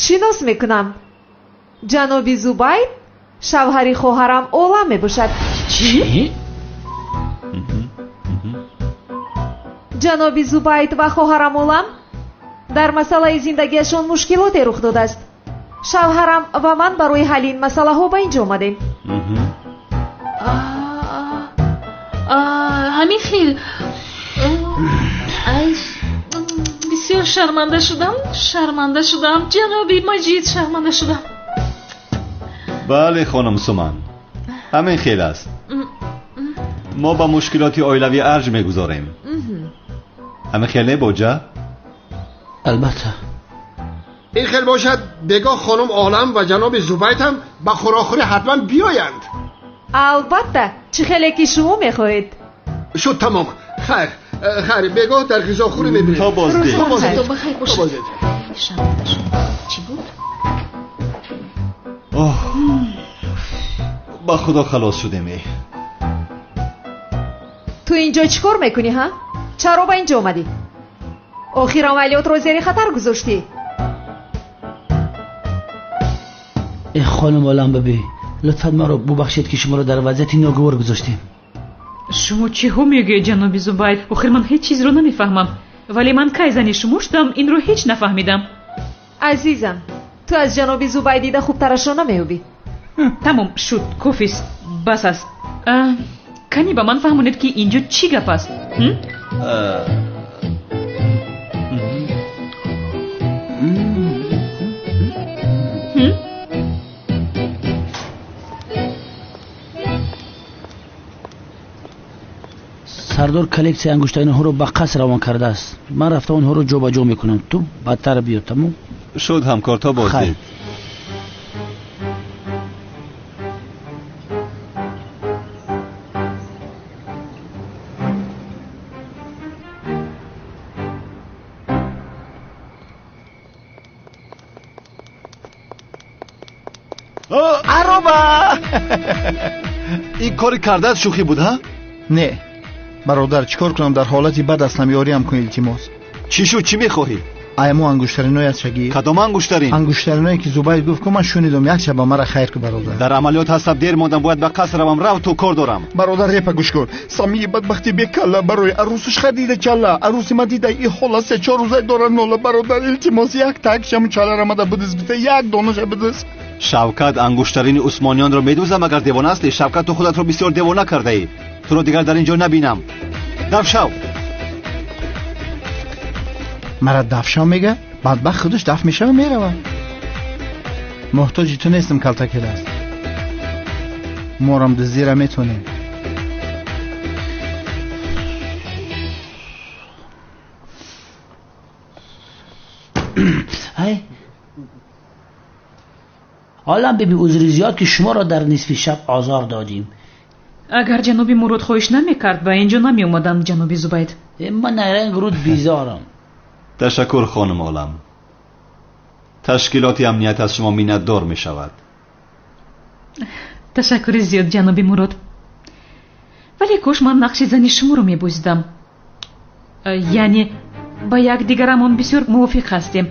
[SPEAKER 5] Шинос мекунам. Ҷаноби Зубайд шавҳари хоҳарам Олам мебошад.
[SPEAKER 21] Чӣ?
[SPEAKER 5] Ҷаноби Зубайд ва хоҳарам Олам дар масъалаи зиндагиашон мушкилоте рух додааст. Шавҳарам ва ман барои ҳалли ин масъалаҳо ба ин ҷо омадем.
[SPEAKER 22] Ҳамин хел. Ай, бисёр шарманда шудам, шарманда шудам, ҷаноби Маҷид, шарманда шудам.
[SPEAKER 12] Бале, хонум Суман, ҳамин хел аст. Мо ба мушкилоти оилавӣ арҷ мегузорем. Ҳамин хел не, боҷа?
[SPEAKER 11] Албатта.
[SPEAKER 9] Ин хел бошад, бегоҳ хонум Олам ва ҷаноби Зубайд ҳам ба хӯрокхӯрӣ ҳатман биёянд.
[SPEAKER 5] Албатта, чӣ хеле ки шумо мехоҳед.
[SPEAKER 9] Шуд тамом. Хайр, хайр, бегоҳ дар ғизохӯрӣ мебинем.
[SPEAKER 12] То боздид.
[SPEAKER 22] То бахайр бошед. Шарманда шудам. Чӣ буд?
[SPEAKER 12] Оҳ, ба худо халос шудем.
[SPEAKER 5] Ту инҷо чӣ кор мекунӣ, ҳа? Чаро ба инҷо омадӣ? Охир амалиётро зери хатар гузоштӣ.
[SPEAKER 11] Э, хонум Олам бибӣ, лутфан маро бубахшед ки шуморо дар вазъияти ногувор гузоштем.
[SPEAKER 21] Шумо чиҳо мегӯед, ҷаноби Зубайд? Охир ман ҳеҷ чизро намефаҳмам. Вале ман кай зани шумо шудам, инро ҳеҷ нафаҳмидам.
[SPEAKER 5] Азизам, ту аз ҷаноби Зубайд дида хубтарашро намеёбӣ.
[SPEAKER 21] Тамом шуд, кофист, бас аст. Кани ба ман фаҳмонед ки инҷо чӣ гап аст?
[SPEAKER 11] Сардор коллексияи ангуштаринҳоро ба қаср равон кардааст. Ман рафта онҳоро ҷобаҷо мекунам. Ту баъдтар биё, тамом?
[SPEAKER 12] Шуд, ҳамкор, то боздид.
[SPEAKER 8] Ароба!
[SPEAKER 12] Ин кори кардаат шӯхӣ буд, ҳа?
[SPEAKER 8] Не, бародар, чӣ кор кунам? Дар ҳолати бад ҳастам, ёриам кун, илтимос.
[SPEAKER 12] Чӣ шуд? Чӣ мехоҳӣ?
[SPEAKER 8] Ай, мо ангуштариное аз шагир.
[SPEAKER 12] Кадом ангуштарин?
[SPEAKER 8] Ангуштариное ки Зубайд гуфт, ку ман шунидам, як шаб ба мара хайр ку, бародар.
[SPEAKER 12] Дар амалиёт ҳастам, дер мондам, бояд ба қаср равам. Рав ту, кор дорам.
[SPEAKER 8] Бародар, репа гӯш кун. Самии бадбахти бекалла барои арӯсаш харида чалла. Арӯси ма дида и ҳола се-чор рӯза дора нола. Бародар, илтимос, як так шаму чалара мада бидиз, бита як донаша бидиз.
[SPEAKER 12] Шавкат, ангуштарини усмониёнро медузам, агар девона ҳастӣ. Шавкат, ту худатро бисёр девона кардаӣ. Туро дигар дар ин ҷо набинам. Дафшав.
[SPEAKER 8] Мара дафшав мега? Бадбахт худаш даф мешава, мерава. Муҳтоҷи ту нестам, калтакедаст.
[SPEAKER 11] Морам дуздира метонем. Олам биби, узри зиёд ки шуморо дар нисфи шаб озор додем.
[SPEAKER 21] Агар ҷаноби Мурод хоҳиш намекард, ба инҷо намеомадам, ҷаноби Зубайд.
[SPEAKER 11] Ман найранг руд безорам.
[SPEAKER 12] Ташаккур, хонум Олам. Ташкилоти амният аз шумо миннатдор мешавад.
[SPEAKER 21] Ташаккури зиёд, ҷаноби Мурод. Вале кош ман нақши зани шуморо мебозидам. Яъне ба якдигарамон бисёр мувофиқ ҳастем,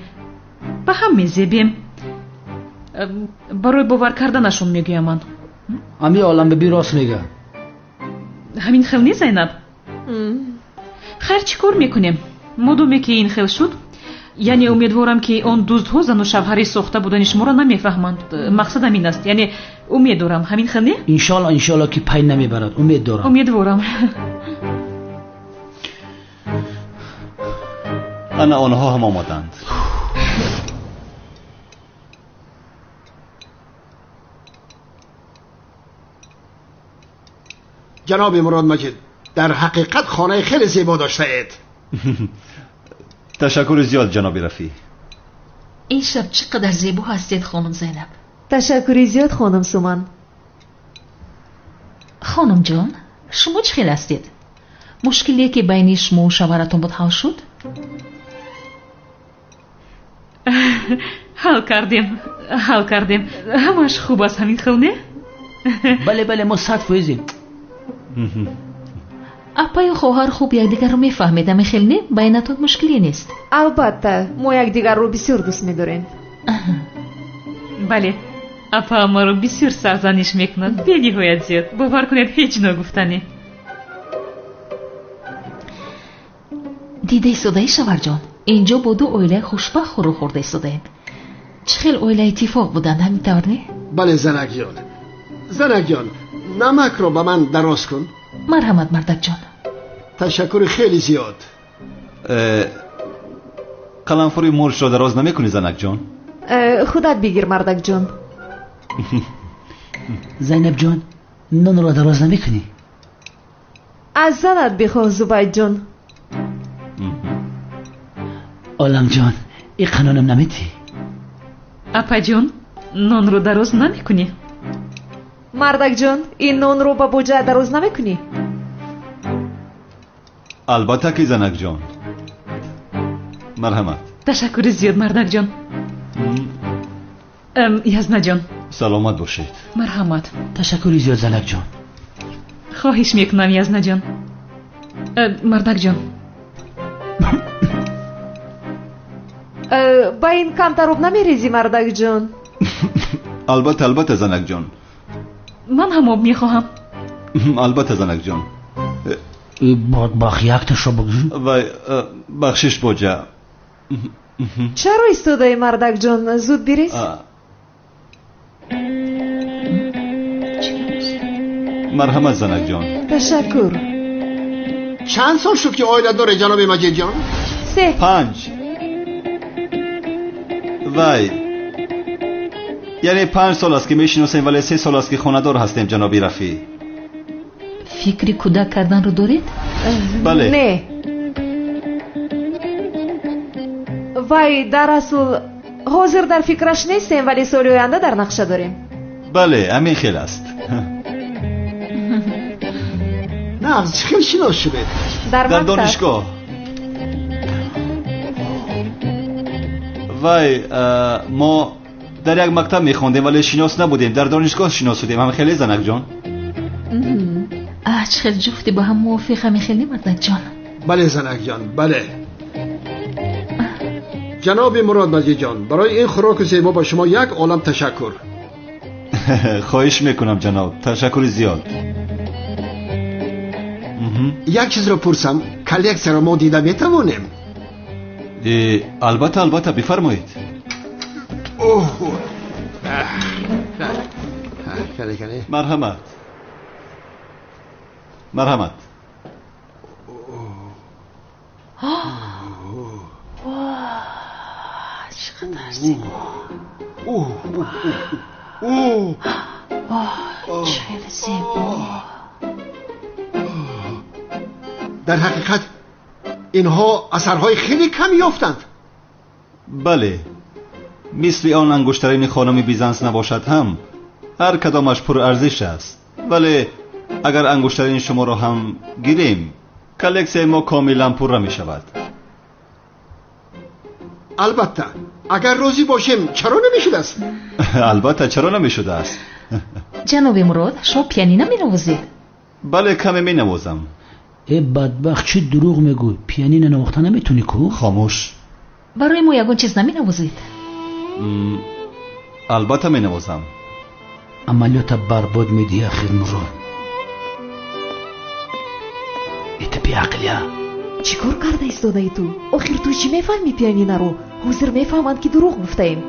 [SPEAKER 21] ба ҳам мезебем. Барои бовар карданашон мегӯям ман.
[SPEAKER 11] Ами Олам биби рост мега.
[SPEAKER 21] Ҳамин хел не, Зайнаб? Хайр, чӣ кор мекунем? Модоме ки ин хел шуд, яъне умедворам ки он дуздҳо зану шавҳари сохта будани шуморо намефаҳманд. Мақсадам ин аст, яъне умед дорам. Ҳамин хел не?
[SPEAKER 11] Иншоалло, иншоалло ки пай намебарад. Умед дорам.
[SPEAKER 21] Умедворам.
[SPEAKER 12] Ана онҳо ҳам омаданд.
[SPEAKER 9] Ҷаноби Мурод Маҷид, дар ҳақиқат хонаи хеле зебо доштаед.
[SPEAKER 12] Ташаккури зиёд, ҷаноби Рафӣ.
[SPEAKER 22] Ин шаб чӣ қадар зебо ҳастед, хонум Зайнаб.
[SPEAKER 5] Ташаккури зиёд, хонум Суман.
[SPEAKER 22] Хонумҷон, шумо чӣ хел ҳастед? Мушкиле ки байни шумову шавҳаратон буд ҳал шуд?
[SPEAKER 21] Ҳал кардем, ҳал кардем. Ҳамааш хуб аст, ҳамин хел не?
[SPEAKER 11] Бале, бале, мо 100%.
[SPEAKER 22] Апаю хоҳар хуб якдигарро мефаҳмед, ҳамин хел не? Байнатон мушкиле нест?
[SPEAKER 5] Албатта, мо якдигарро бисёр дӯст медорем.
[SPEAKER 21] Бале, апа маро бисёр сарзаниш мекунад, бениҳоят зиёд. Бовар кунед, ҳеҷ ногуфтанӣ.
[SPEAKER 22] Дида истодаи, шавҳарҷон, инҷо бо ду оилаи хушбахт хӯру хӯрда истодаем. Чӣ хел оилаи иттифоқ буданд, ҳамин тавр не?
[SPEAKER 9] Бале, занакҷон. Занакҷон, намакро ба ман дароз кун.
[SPEAKER 22] Марҳамат, мардакҷон.
[SPEAKER 9] Ташаккури хеле зиёд.
[SPEAKER 12] Қаламфури мурчро дароз намекунӣ, занакҷон?
[SPEAKER 5] Худат бигир, мардакҷон.
[SPEAKER 11] Зайнабҷон, нонро дароз намекунӣ?
[SPEAKER 5] Аз занат бихоҳ, Зубайдҷон.
[SPEAKER 11] Оламҷон, ин қанонам наметӣ?
[SPEAKER 21] Апаҷон, нонро дароз намекунӣ?
[SPEAKER 5] Мардакҷон, ин нонро ба боҷа дароз намекунӣ?
[SPEAKER 12] Албатта ки, занакҷон. Марҳамат.
[SPEAKER 21] Ташаккури зиёд, мардакҷон. Язнаҷон.
[SPEAKER 12] Саломат бошед.
[SPEAKER 21] Марҳамат.
[SPEAKER 11] Ташаккури зиёд, занакҷон.
[SPEAKER 21] Хоҳиш мекунам, Язнаҷон. Мардакҷон.
[SPEAKER 5] Ба ин камтар об намерезӣ, мардакҷон?
[SPEAKER 12] Албатта, албатта, занакҷон.
[SPEAKER 21] Ман ҳам об мехоҳам.
[SPEAKER 12] Албатта, занакҷон.
[SPEAKER 11] Бадбахт, якташо бигӯ.
[SPEAKER 12] Вай, бахшиш, боҷа.
[SPEAKER 5] Чаро истодаи, мардакҷон? Зуд бирез.
[SPEAKER 12] Марҳамат, занакҷон.
[SPEAKER 5] Ташаккур.
[SPEAKER 9] Чанд сол шуд ки оила доред, ҷаноби Маҷидҷон?
[SPEAKER 5] 3.
[SPEAKER 12] 5. Вай, яъне 5 сол аст ки мешиносем, вале 3 сол аст ки хонадор ҳастем, ҷаноби Рафӣ.
[SPEAKER 22] Фикри кӯдак карданро доред?
[SPEAKER 12] Бале.
[SPEAKER 5] Не. Вай, дар асл ҳозир дар фикраш нестем, вале соли оянда дар нақша дорем.
[SPEAKER 12] Бале, ҳамин хел аст.
[SPEAKER 9] Нағз, чӣ хел шинос шудед?
[SPEAKER 5] Дар
[SPEAKER 12] Дар донишгоҳ. Вай, мо дар як мактаб мехондем, вале шинос набудем. Дар донишгоҳ шинос шудем. Ҳам хеле, занакҷон?
[SPEAKER 22] Аҳ, чӣ хел ҷуфти ба ҳам мувофиқ, ҳамин хел не, мардакҷон?
[SPEAKER 9] Бале, занакҷон, бале. Ҷаноби Мурод Маҷидҷон, барои ин хӯроки зебо ба шумо як олам ташаккур.
[SPEAKER 12] Хоҳиш мекунам, ҷаноб. Ташаккури зиёд.
[SPEAKER 9] Як чизро пурсам, коллексияро мо дида метавонем?
[SPEAKER 12] Албатта, албатта, бифармоед. Марҳамат. Марҳамат.
[SPEAKER 22] Чӣ қадар зебо! Чӣ хеле зебо.
[SPEAKER 9] Дар ҳақиқат инҳо асарҳои хеле кам ёфтанд.
[SPEAKER 12] Бале, мисли он ангуштарини хонуми Бизанс набошад ҳам, ҳар кадомаш пурарзиш аст. Вале агар ангуштарини шуморо ҳам гирем, коллексияи мо комилан пурра мешавад.
[SPEAKER 9] Албатта, агар розӣ бошем, чаро намешудааст?
[SPEAKER 12] Албатта, чаро намешудааст?
[SPEAKER 22] Ҷаноби Мурод, шумо пианино менавозед?
[SPEAKER 12] Бале, каме менавозам.
[SPEAKER 11] Э бадбахт, чӣ дурӯғ мегӯй? Пианино навохта наметонӣ ку?
[SPEAKER 12] Хомӯш.
[SPEAKER 22] Барои мо ягон чиз наменавозед?
[SPEAKER 12] Албатта менавозам.
[SPEAKER 11] Амалиёта барбод медиҳӣ ахир, Мурод. Это беақлия.
[SPEAKER 5] Чӣ кор карда истодаи ту? Охир ту чӣ мефаҳмӣ пианинаро? Ҳозир мефаҳманд, ки дурӯғ гуфтаем.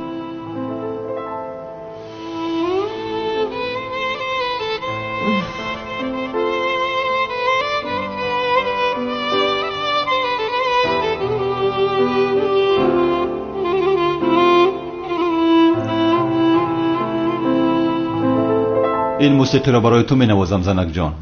[SPEAKER 12] Ин мусиқиро барои ту менавозам, занакҷон.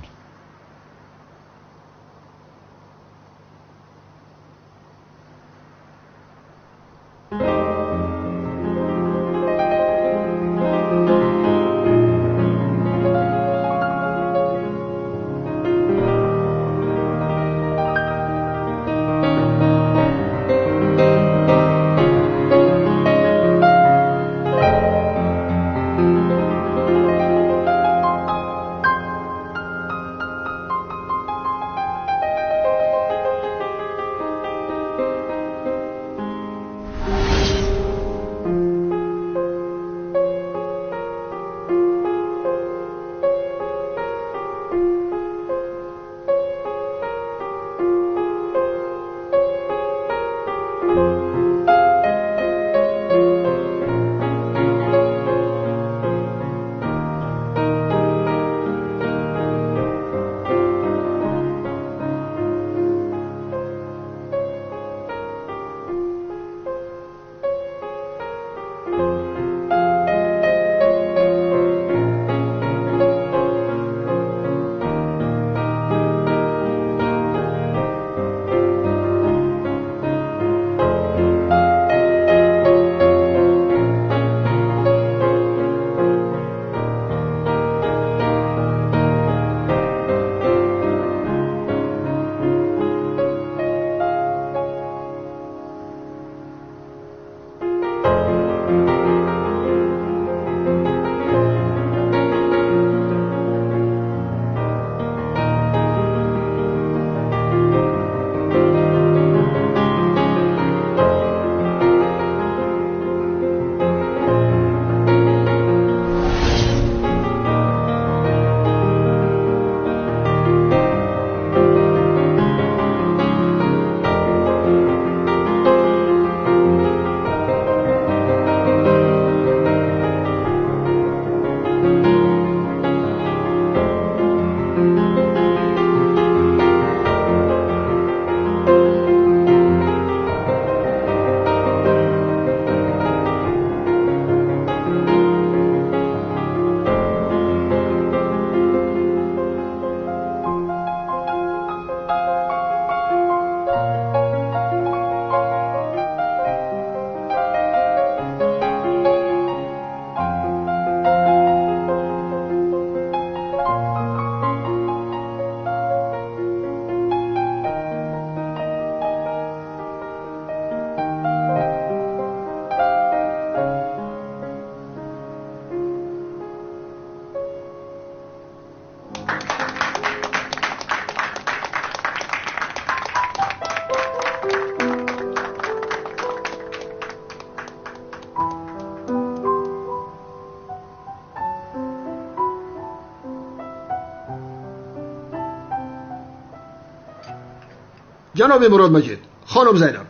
[SPEAKER 9] Ҷаноби Мурод Маҷид, хонум Зайнаб,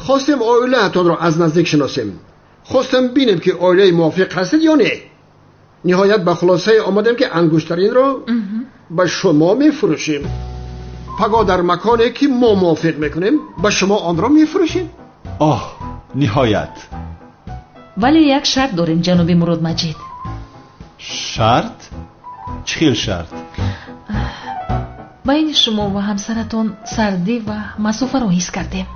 [SPEAKER 9] хостем оилаатонро аз наздик шиносем. Хостем бинем, ки оилаи мувофиқ ҳастед ё не. Ниҳоят ба хулосае омадем, ки ангуштаринро ба шумо мефурӯшем. Пагоҳ дар маконе, ки мо мувофиқ мекунем, ба шумо онро мефурӯшем.
[SPEAKER 12] Оҳ, ниҳоят.
[SPEAKER 22] Вале як шарт дорем, ҷаноби Мурод Маҷид.
[SPEAKER 12] Шарт? Чӣ хел шарт?
[SPEAKER 22] Байни шумо ва ҳамсаратон сардӣ ва масофаро ҳис кардем.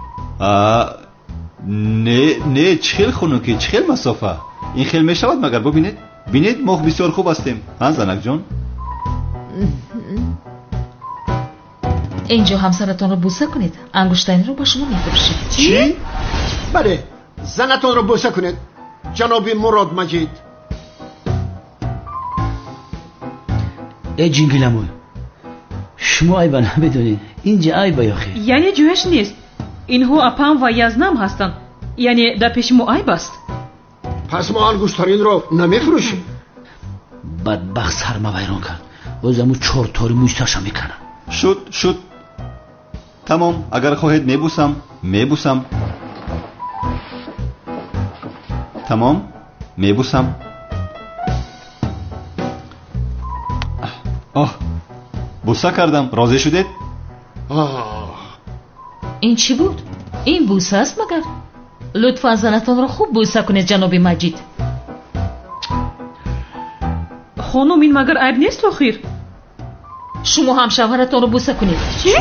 [SPEAKER 12] Не, не, чӣ хел хунукӣ, чӣ хел масофа? Ин хел мешавад магар? Бубинед, бинед, мо бисёр хуб ҳастем. Ҳа, занакҷон?
[SPEAKER 22] Инҷо ҳамсаратонро бӯса кунед, ангуштаринро ба шумо мефурӯшем.
[SPEAKER 9] Чӣ? Бале, занатонро бӯса кунед, ҷаноби Мурод Маҷид.
[SPEAKER 11] Э ҷингиламӯй, шумо айба намедонед, инҷа айба ёхе.
[SPEAKER 21] Яъне ҷояш нест. Инҳо апам ва язнам ҳастанд. Яъне дар пеши мо айб аст.
[SPEAKER 9] Пас мо ангуштаринро намефурӯшем.
[SPEAKER 11] Бадбахт сарма вайрон кард. Боз аму чор тори мӯи сарша мекунам.
[SPEAKER 12] Шуд, шуд. Тамом, агар хоҳед мебусам, мебусам. Тамом, мебусам. Оҳ, буса кардам, розӣ шудед?
[SPEAKER 22] Ин чӣ буд? Ин буса аст магар? Лутфан занатонро хуб буса кунед, ҷаноби Маҷид.
[SPEAKER 21] Хонум, ин магар айб нест охир?
[SPEAKER 22] Шумо ҳам шавҳаратонро буса кунед.
[SPEAKER 21] Чӣ?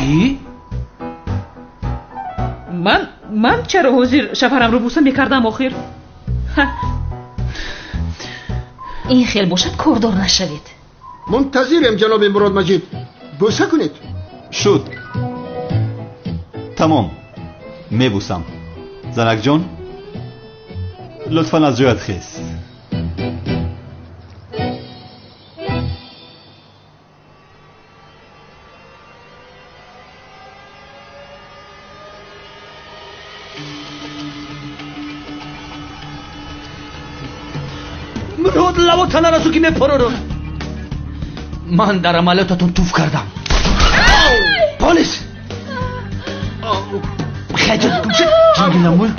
[SPEAKER 21] Ман чаро ҳозир шавҳарамро буса мекардам охир?
[SPEAKER 22] Ин хел бошад, кордор нашавед.
[SPEAKER 9] Мунтазирем, ҷаноби Мурод Маҷид. Буса кунед.
[SPEAKER 12] Шуд. Тамом, мебусам. Занакҷон, лутфан аз ҷоят хез.
[SPEAKER 11] Мурод, лавота нарасу ки мепарорам. Ман дар амалиётатон туф кардам. Полис! Хеҷат гумшед, ҷингиламӯй.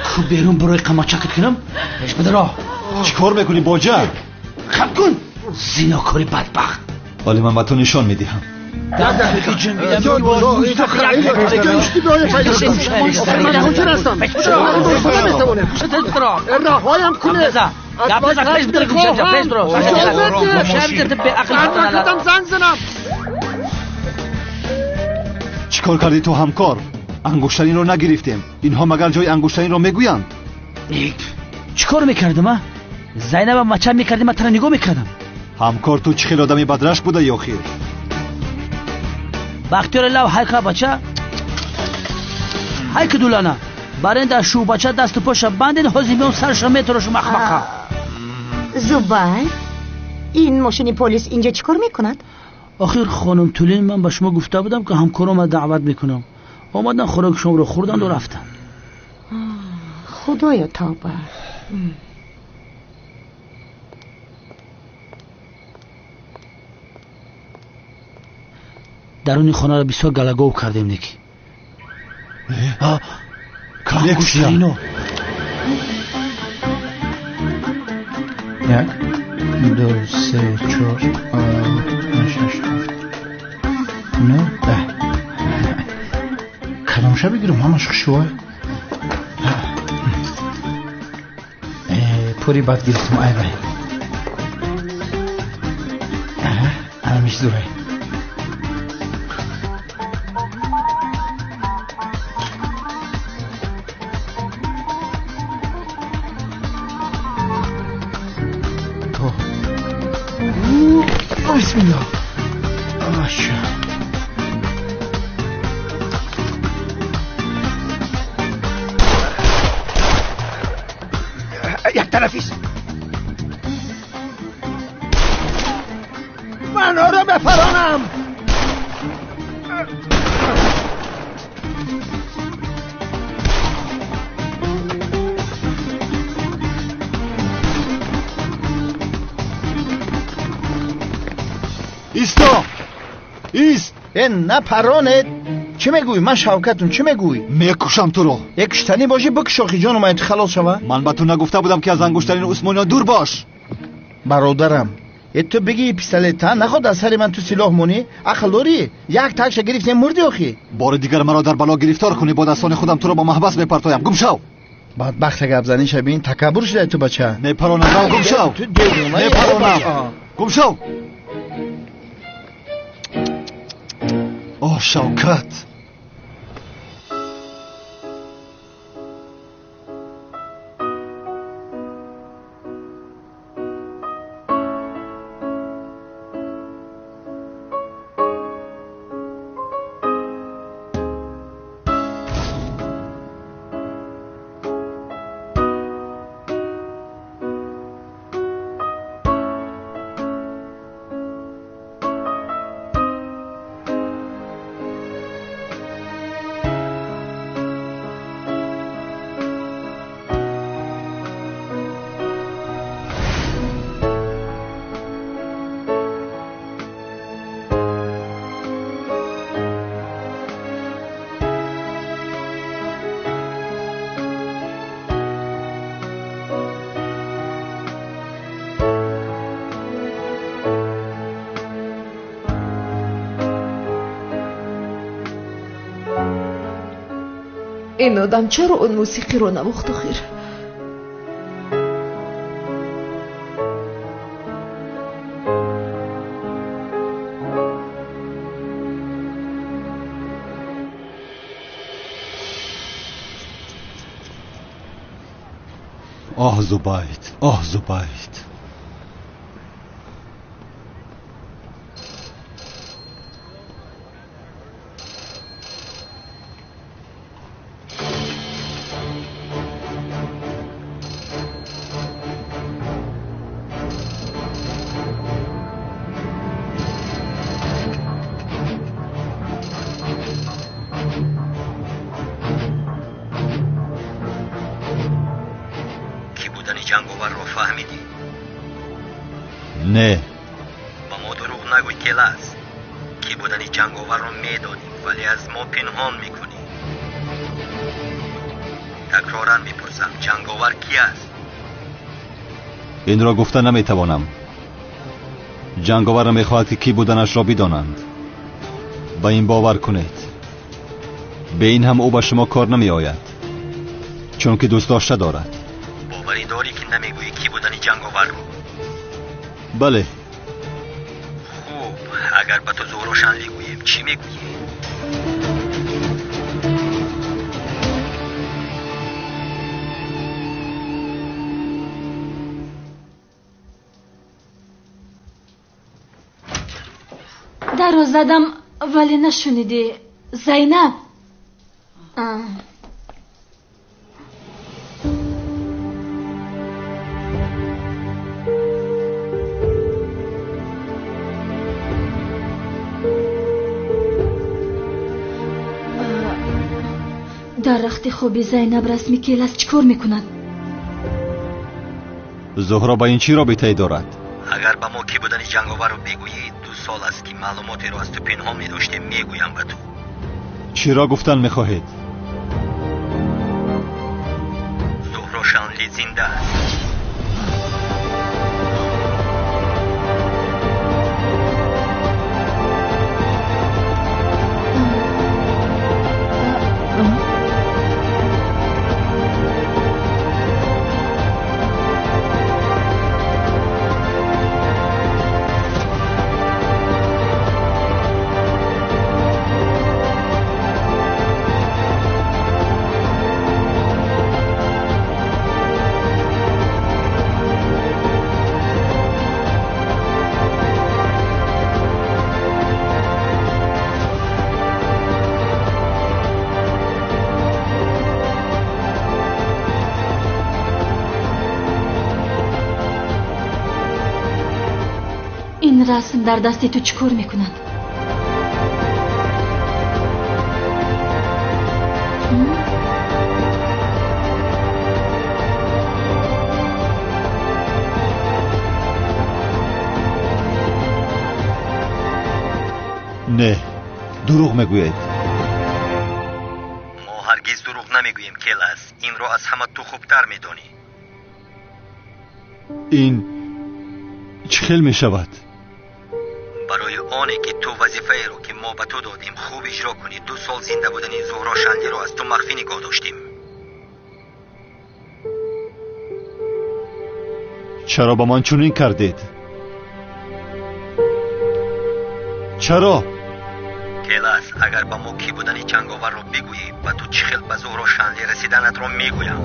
[SPEAKER 11] Ку берун барои қамачакат кунам? Ҳеш бидаро.
[SPEAKER 12] Чӣ кор мекунӣ, боҷа?
[SPEAKER 11] Хам кун! Зинокори бадбахт.
[SPEAKER 12] Вале ман ба ту нишон медиҳам.
[SPEAKER 9] Раҳоям кунед. Занг занам.
[SPEAKER 12] Чӣ кор кардӣ ту, ҳамкор? Ангуштаринро нагирифтем. Инҳо магар ҷои ангуштаринро мегӯянд?
[SPEAKER 11] Чӣ кор мекардам, а? Зайнаба мача мекардем, ман тара нигоҳ мекардам.
[SPEAKER 12] Ҳамкор, ту чӣ хел одами бадрашк будаи охир?
[SPEAKER 11] Бахтиёри лав ҳайка бача, ҳайки дулана. Барен дар шӯбача дасту поша бандед, ҳозир меом сарша метарошум ахмақа.
[SPEAKER 17] Зубайр, ин мошини полис инҷа чӣ кор мекунад?
[SPEAKER 11] Охир хонум Тулин, ман ба шумо гуфта будам, ки ҳамкоромро даъват мекунам. Омадан, хӯроки шуморо хӯрданду рафтанд.
[SPEAKER 17] Худоё, тавба.
[SPEAKER 11] Даруни хонаро бисёр галагов кардем, неки.
[SPEAKER 12] Коллексия.
[SPEAKER 8] Як, ду, се, чор, панҷ, шаш, ҳафт, нӯ, даҳ. Кадомша бигирам? Ҳамаш хушвой. Пури бад гирифтам, ай вай. Анамиш зурай. Бисмиллоҳ. Аша.
[SPEAKER 3] Як тарафист. Ман ӯро мепаронам.
[SPEAKER 12] Исто! Ист!
[SPEAKER 8] Э, напаронед! Чӣ мегӯӣ? Ман Шавкатум, чӣ мегӯӣ?
[SPEAKER 12] Мекушам туро.
[SPEAKER 8] Э, куштанӣ бошӣ, бикуш охи, ҷону ман халос шава.
[SPEAKER 12] Ман ба ту нагуфта будам, ки аз ангуштарини усмониён дур бош.
[SPEAKER 8] Бародарам, э ту бигӣ пистолет, та наход аз сари ман ту силоҳ монӣ? Ақл дорӣ? Як такша гирифтем, мурдӣ охи.
[SPEAKER 12] Бори дигар маро дар бало гирифтор кунӣ, бо дастони худам туро ба маҳбас мепартоям. Гум шав!
[SPEAKER 8] Бадбахт гап заниша бин, такаббур шудай ту бача.
[SPEAKER 12] Мепаронам, рав гум шав.
[SPEAKER 8] Ту девона.
[SPEAKER 12] Мепаронам. Гум шав. Оҳ, Шавкат.
[SPEAKER 5] Ин одам чаро он мусиқиро навохт охир?
[SPEAKER 12] Оҳ, Зубайд, оҳ, Зубайд. Не.
[SPEAKER 2] Ба мо дурӯғ нагӯй, Келас. Кӣ будани ҷанговарро медонӣ, вале аз мо пинҳон мекунӣ. Такроран мепурсам, ҷанговар кӣ аст?
[SPEAKER 12] Инро гуфта наметавонам. Ҷанговар намехоҳад, ки кӣ буданашро бидонанд. Ба ин бовар кунед. Бе ин ҳам ӯ ба шумо кор намеояд, чунки дӯстдошта дорад.
[SPEAKER 2] Боварӣ дорӣ, ки намегӯӣ кӣ будани ҷанговарро?
[SPEAKER 12] Бале.
[SPEAKER 2] Хуб, агар ба ту Зуҳро Шанлӣ гӯем, чӣ мегӯӣ?
[SPEAKER 4] Дарро задам, вале нашунидӣ. Зайнаб. Дар рахти хоби Зайнаб расми Келас чӣ кор мекунад?
[SPEAKER 12] Зуҳро ба ин чӣ робитае дорад?
[SPEAKER 2] Агар ба мо кӣ будани ҷанговарро бигӯӣ, 2 сол аст, ки маълумотеро аз ту пинҳон медоштем, мегӯям ба ту.
[SPEAKER 12] Чиро гуфтан мехоҳед?
[SPEAKER 2] Зуҳро Шанлӣ зинда аст.
[SPEAKER 4] Ин расм дар дасти ту чӣ кор мекунад?
[SPEAKER 12] Не, дурӯғ мегӯед.
[SPEAKER 2] Мо ҳаргиз дурӯғ намегӯем, Келас. Инро аз ҳама ту хубтар медонӣ.
[SPEAKER 12] Ин чӣ хел мешавад?
[SPEAKER 2] Барои оне ки ту вазифаеро, ки мо ба ту додем, хуб иҷро кунӣ, 2 сол зинда будани Зуҳро Шанлиро аз ту махфӣ нигоҳ доштем.
[SPEAKER 12] Чаро ба ман чунин кардед? Чаро?
[SPEAKER 2] Келас, агар ба мо кӣ будани ҷанговарро бигӯӣ, ба ту чӣ хел ба Зуҳро Шанли расиданатро мегӯям.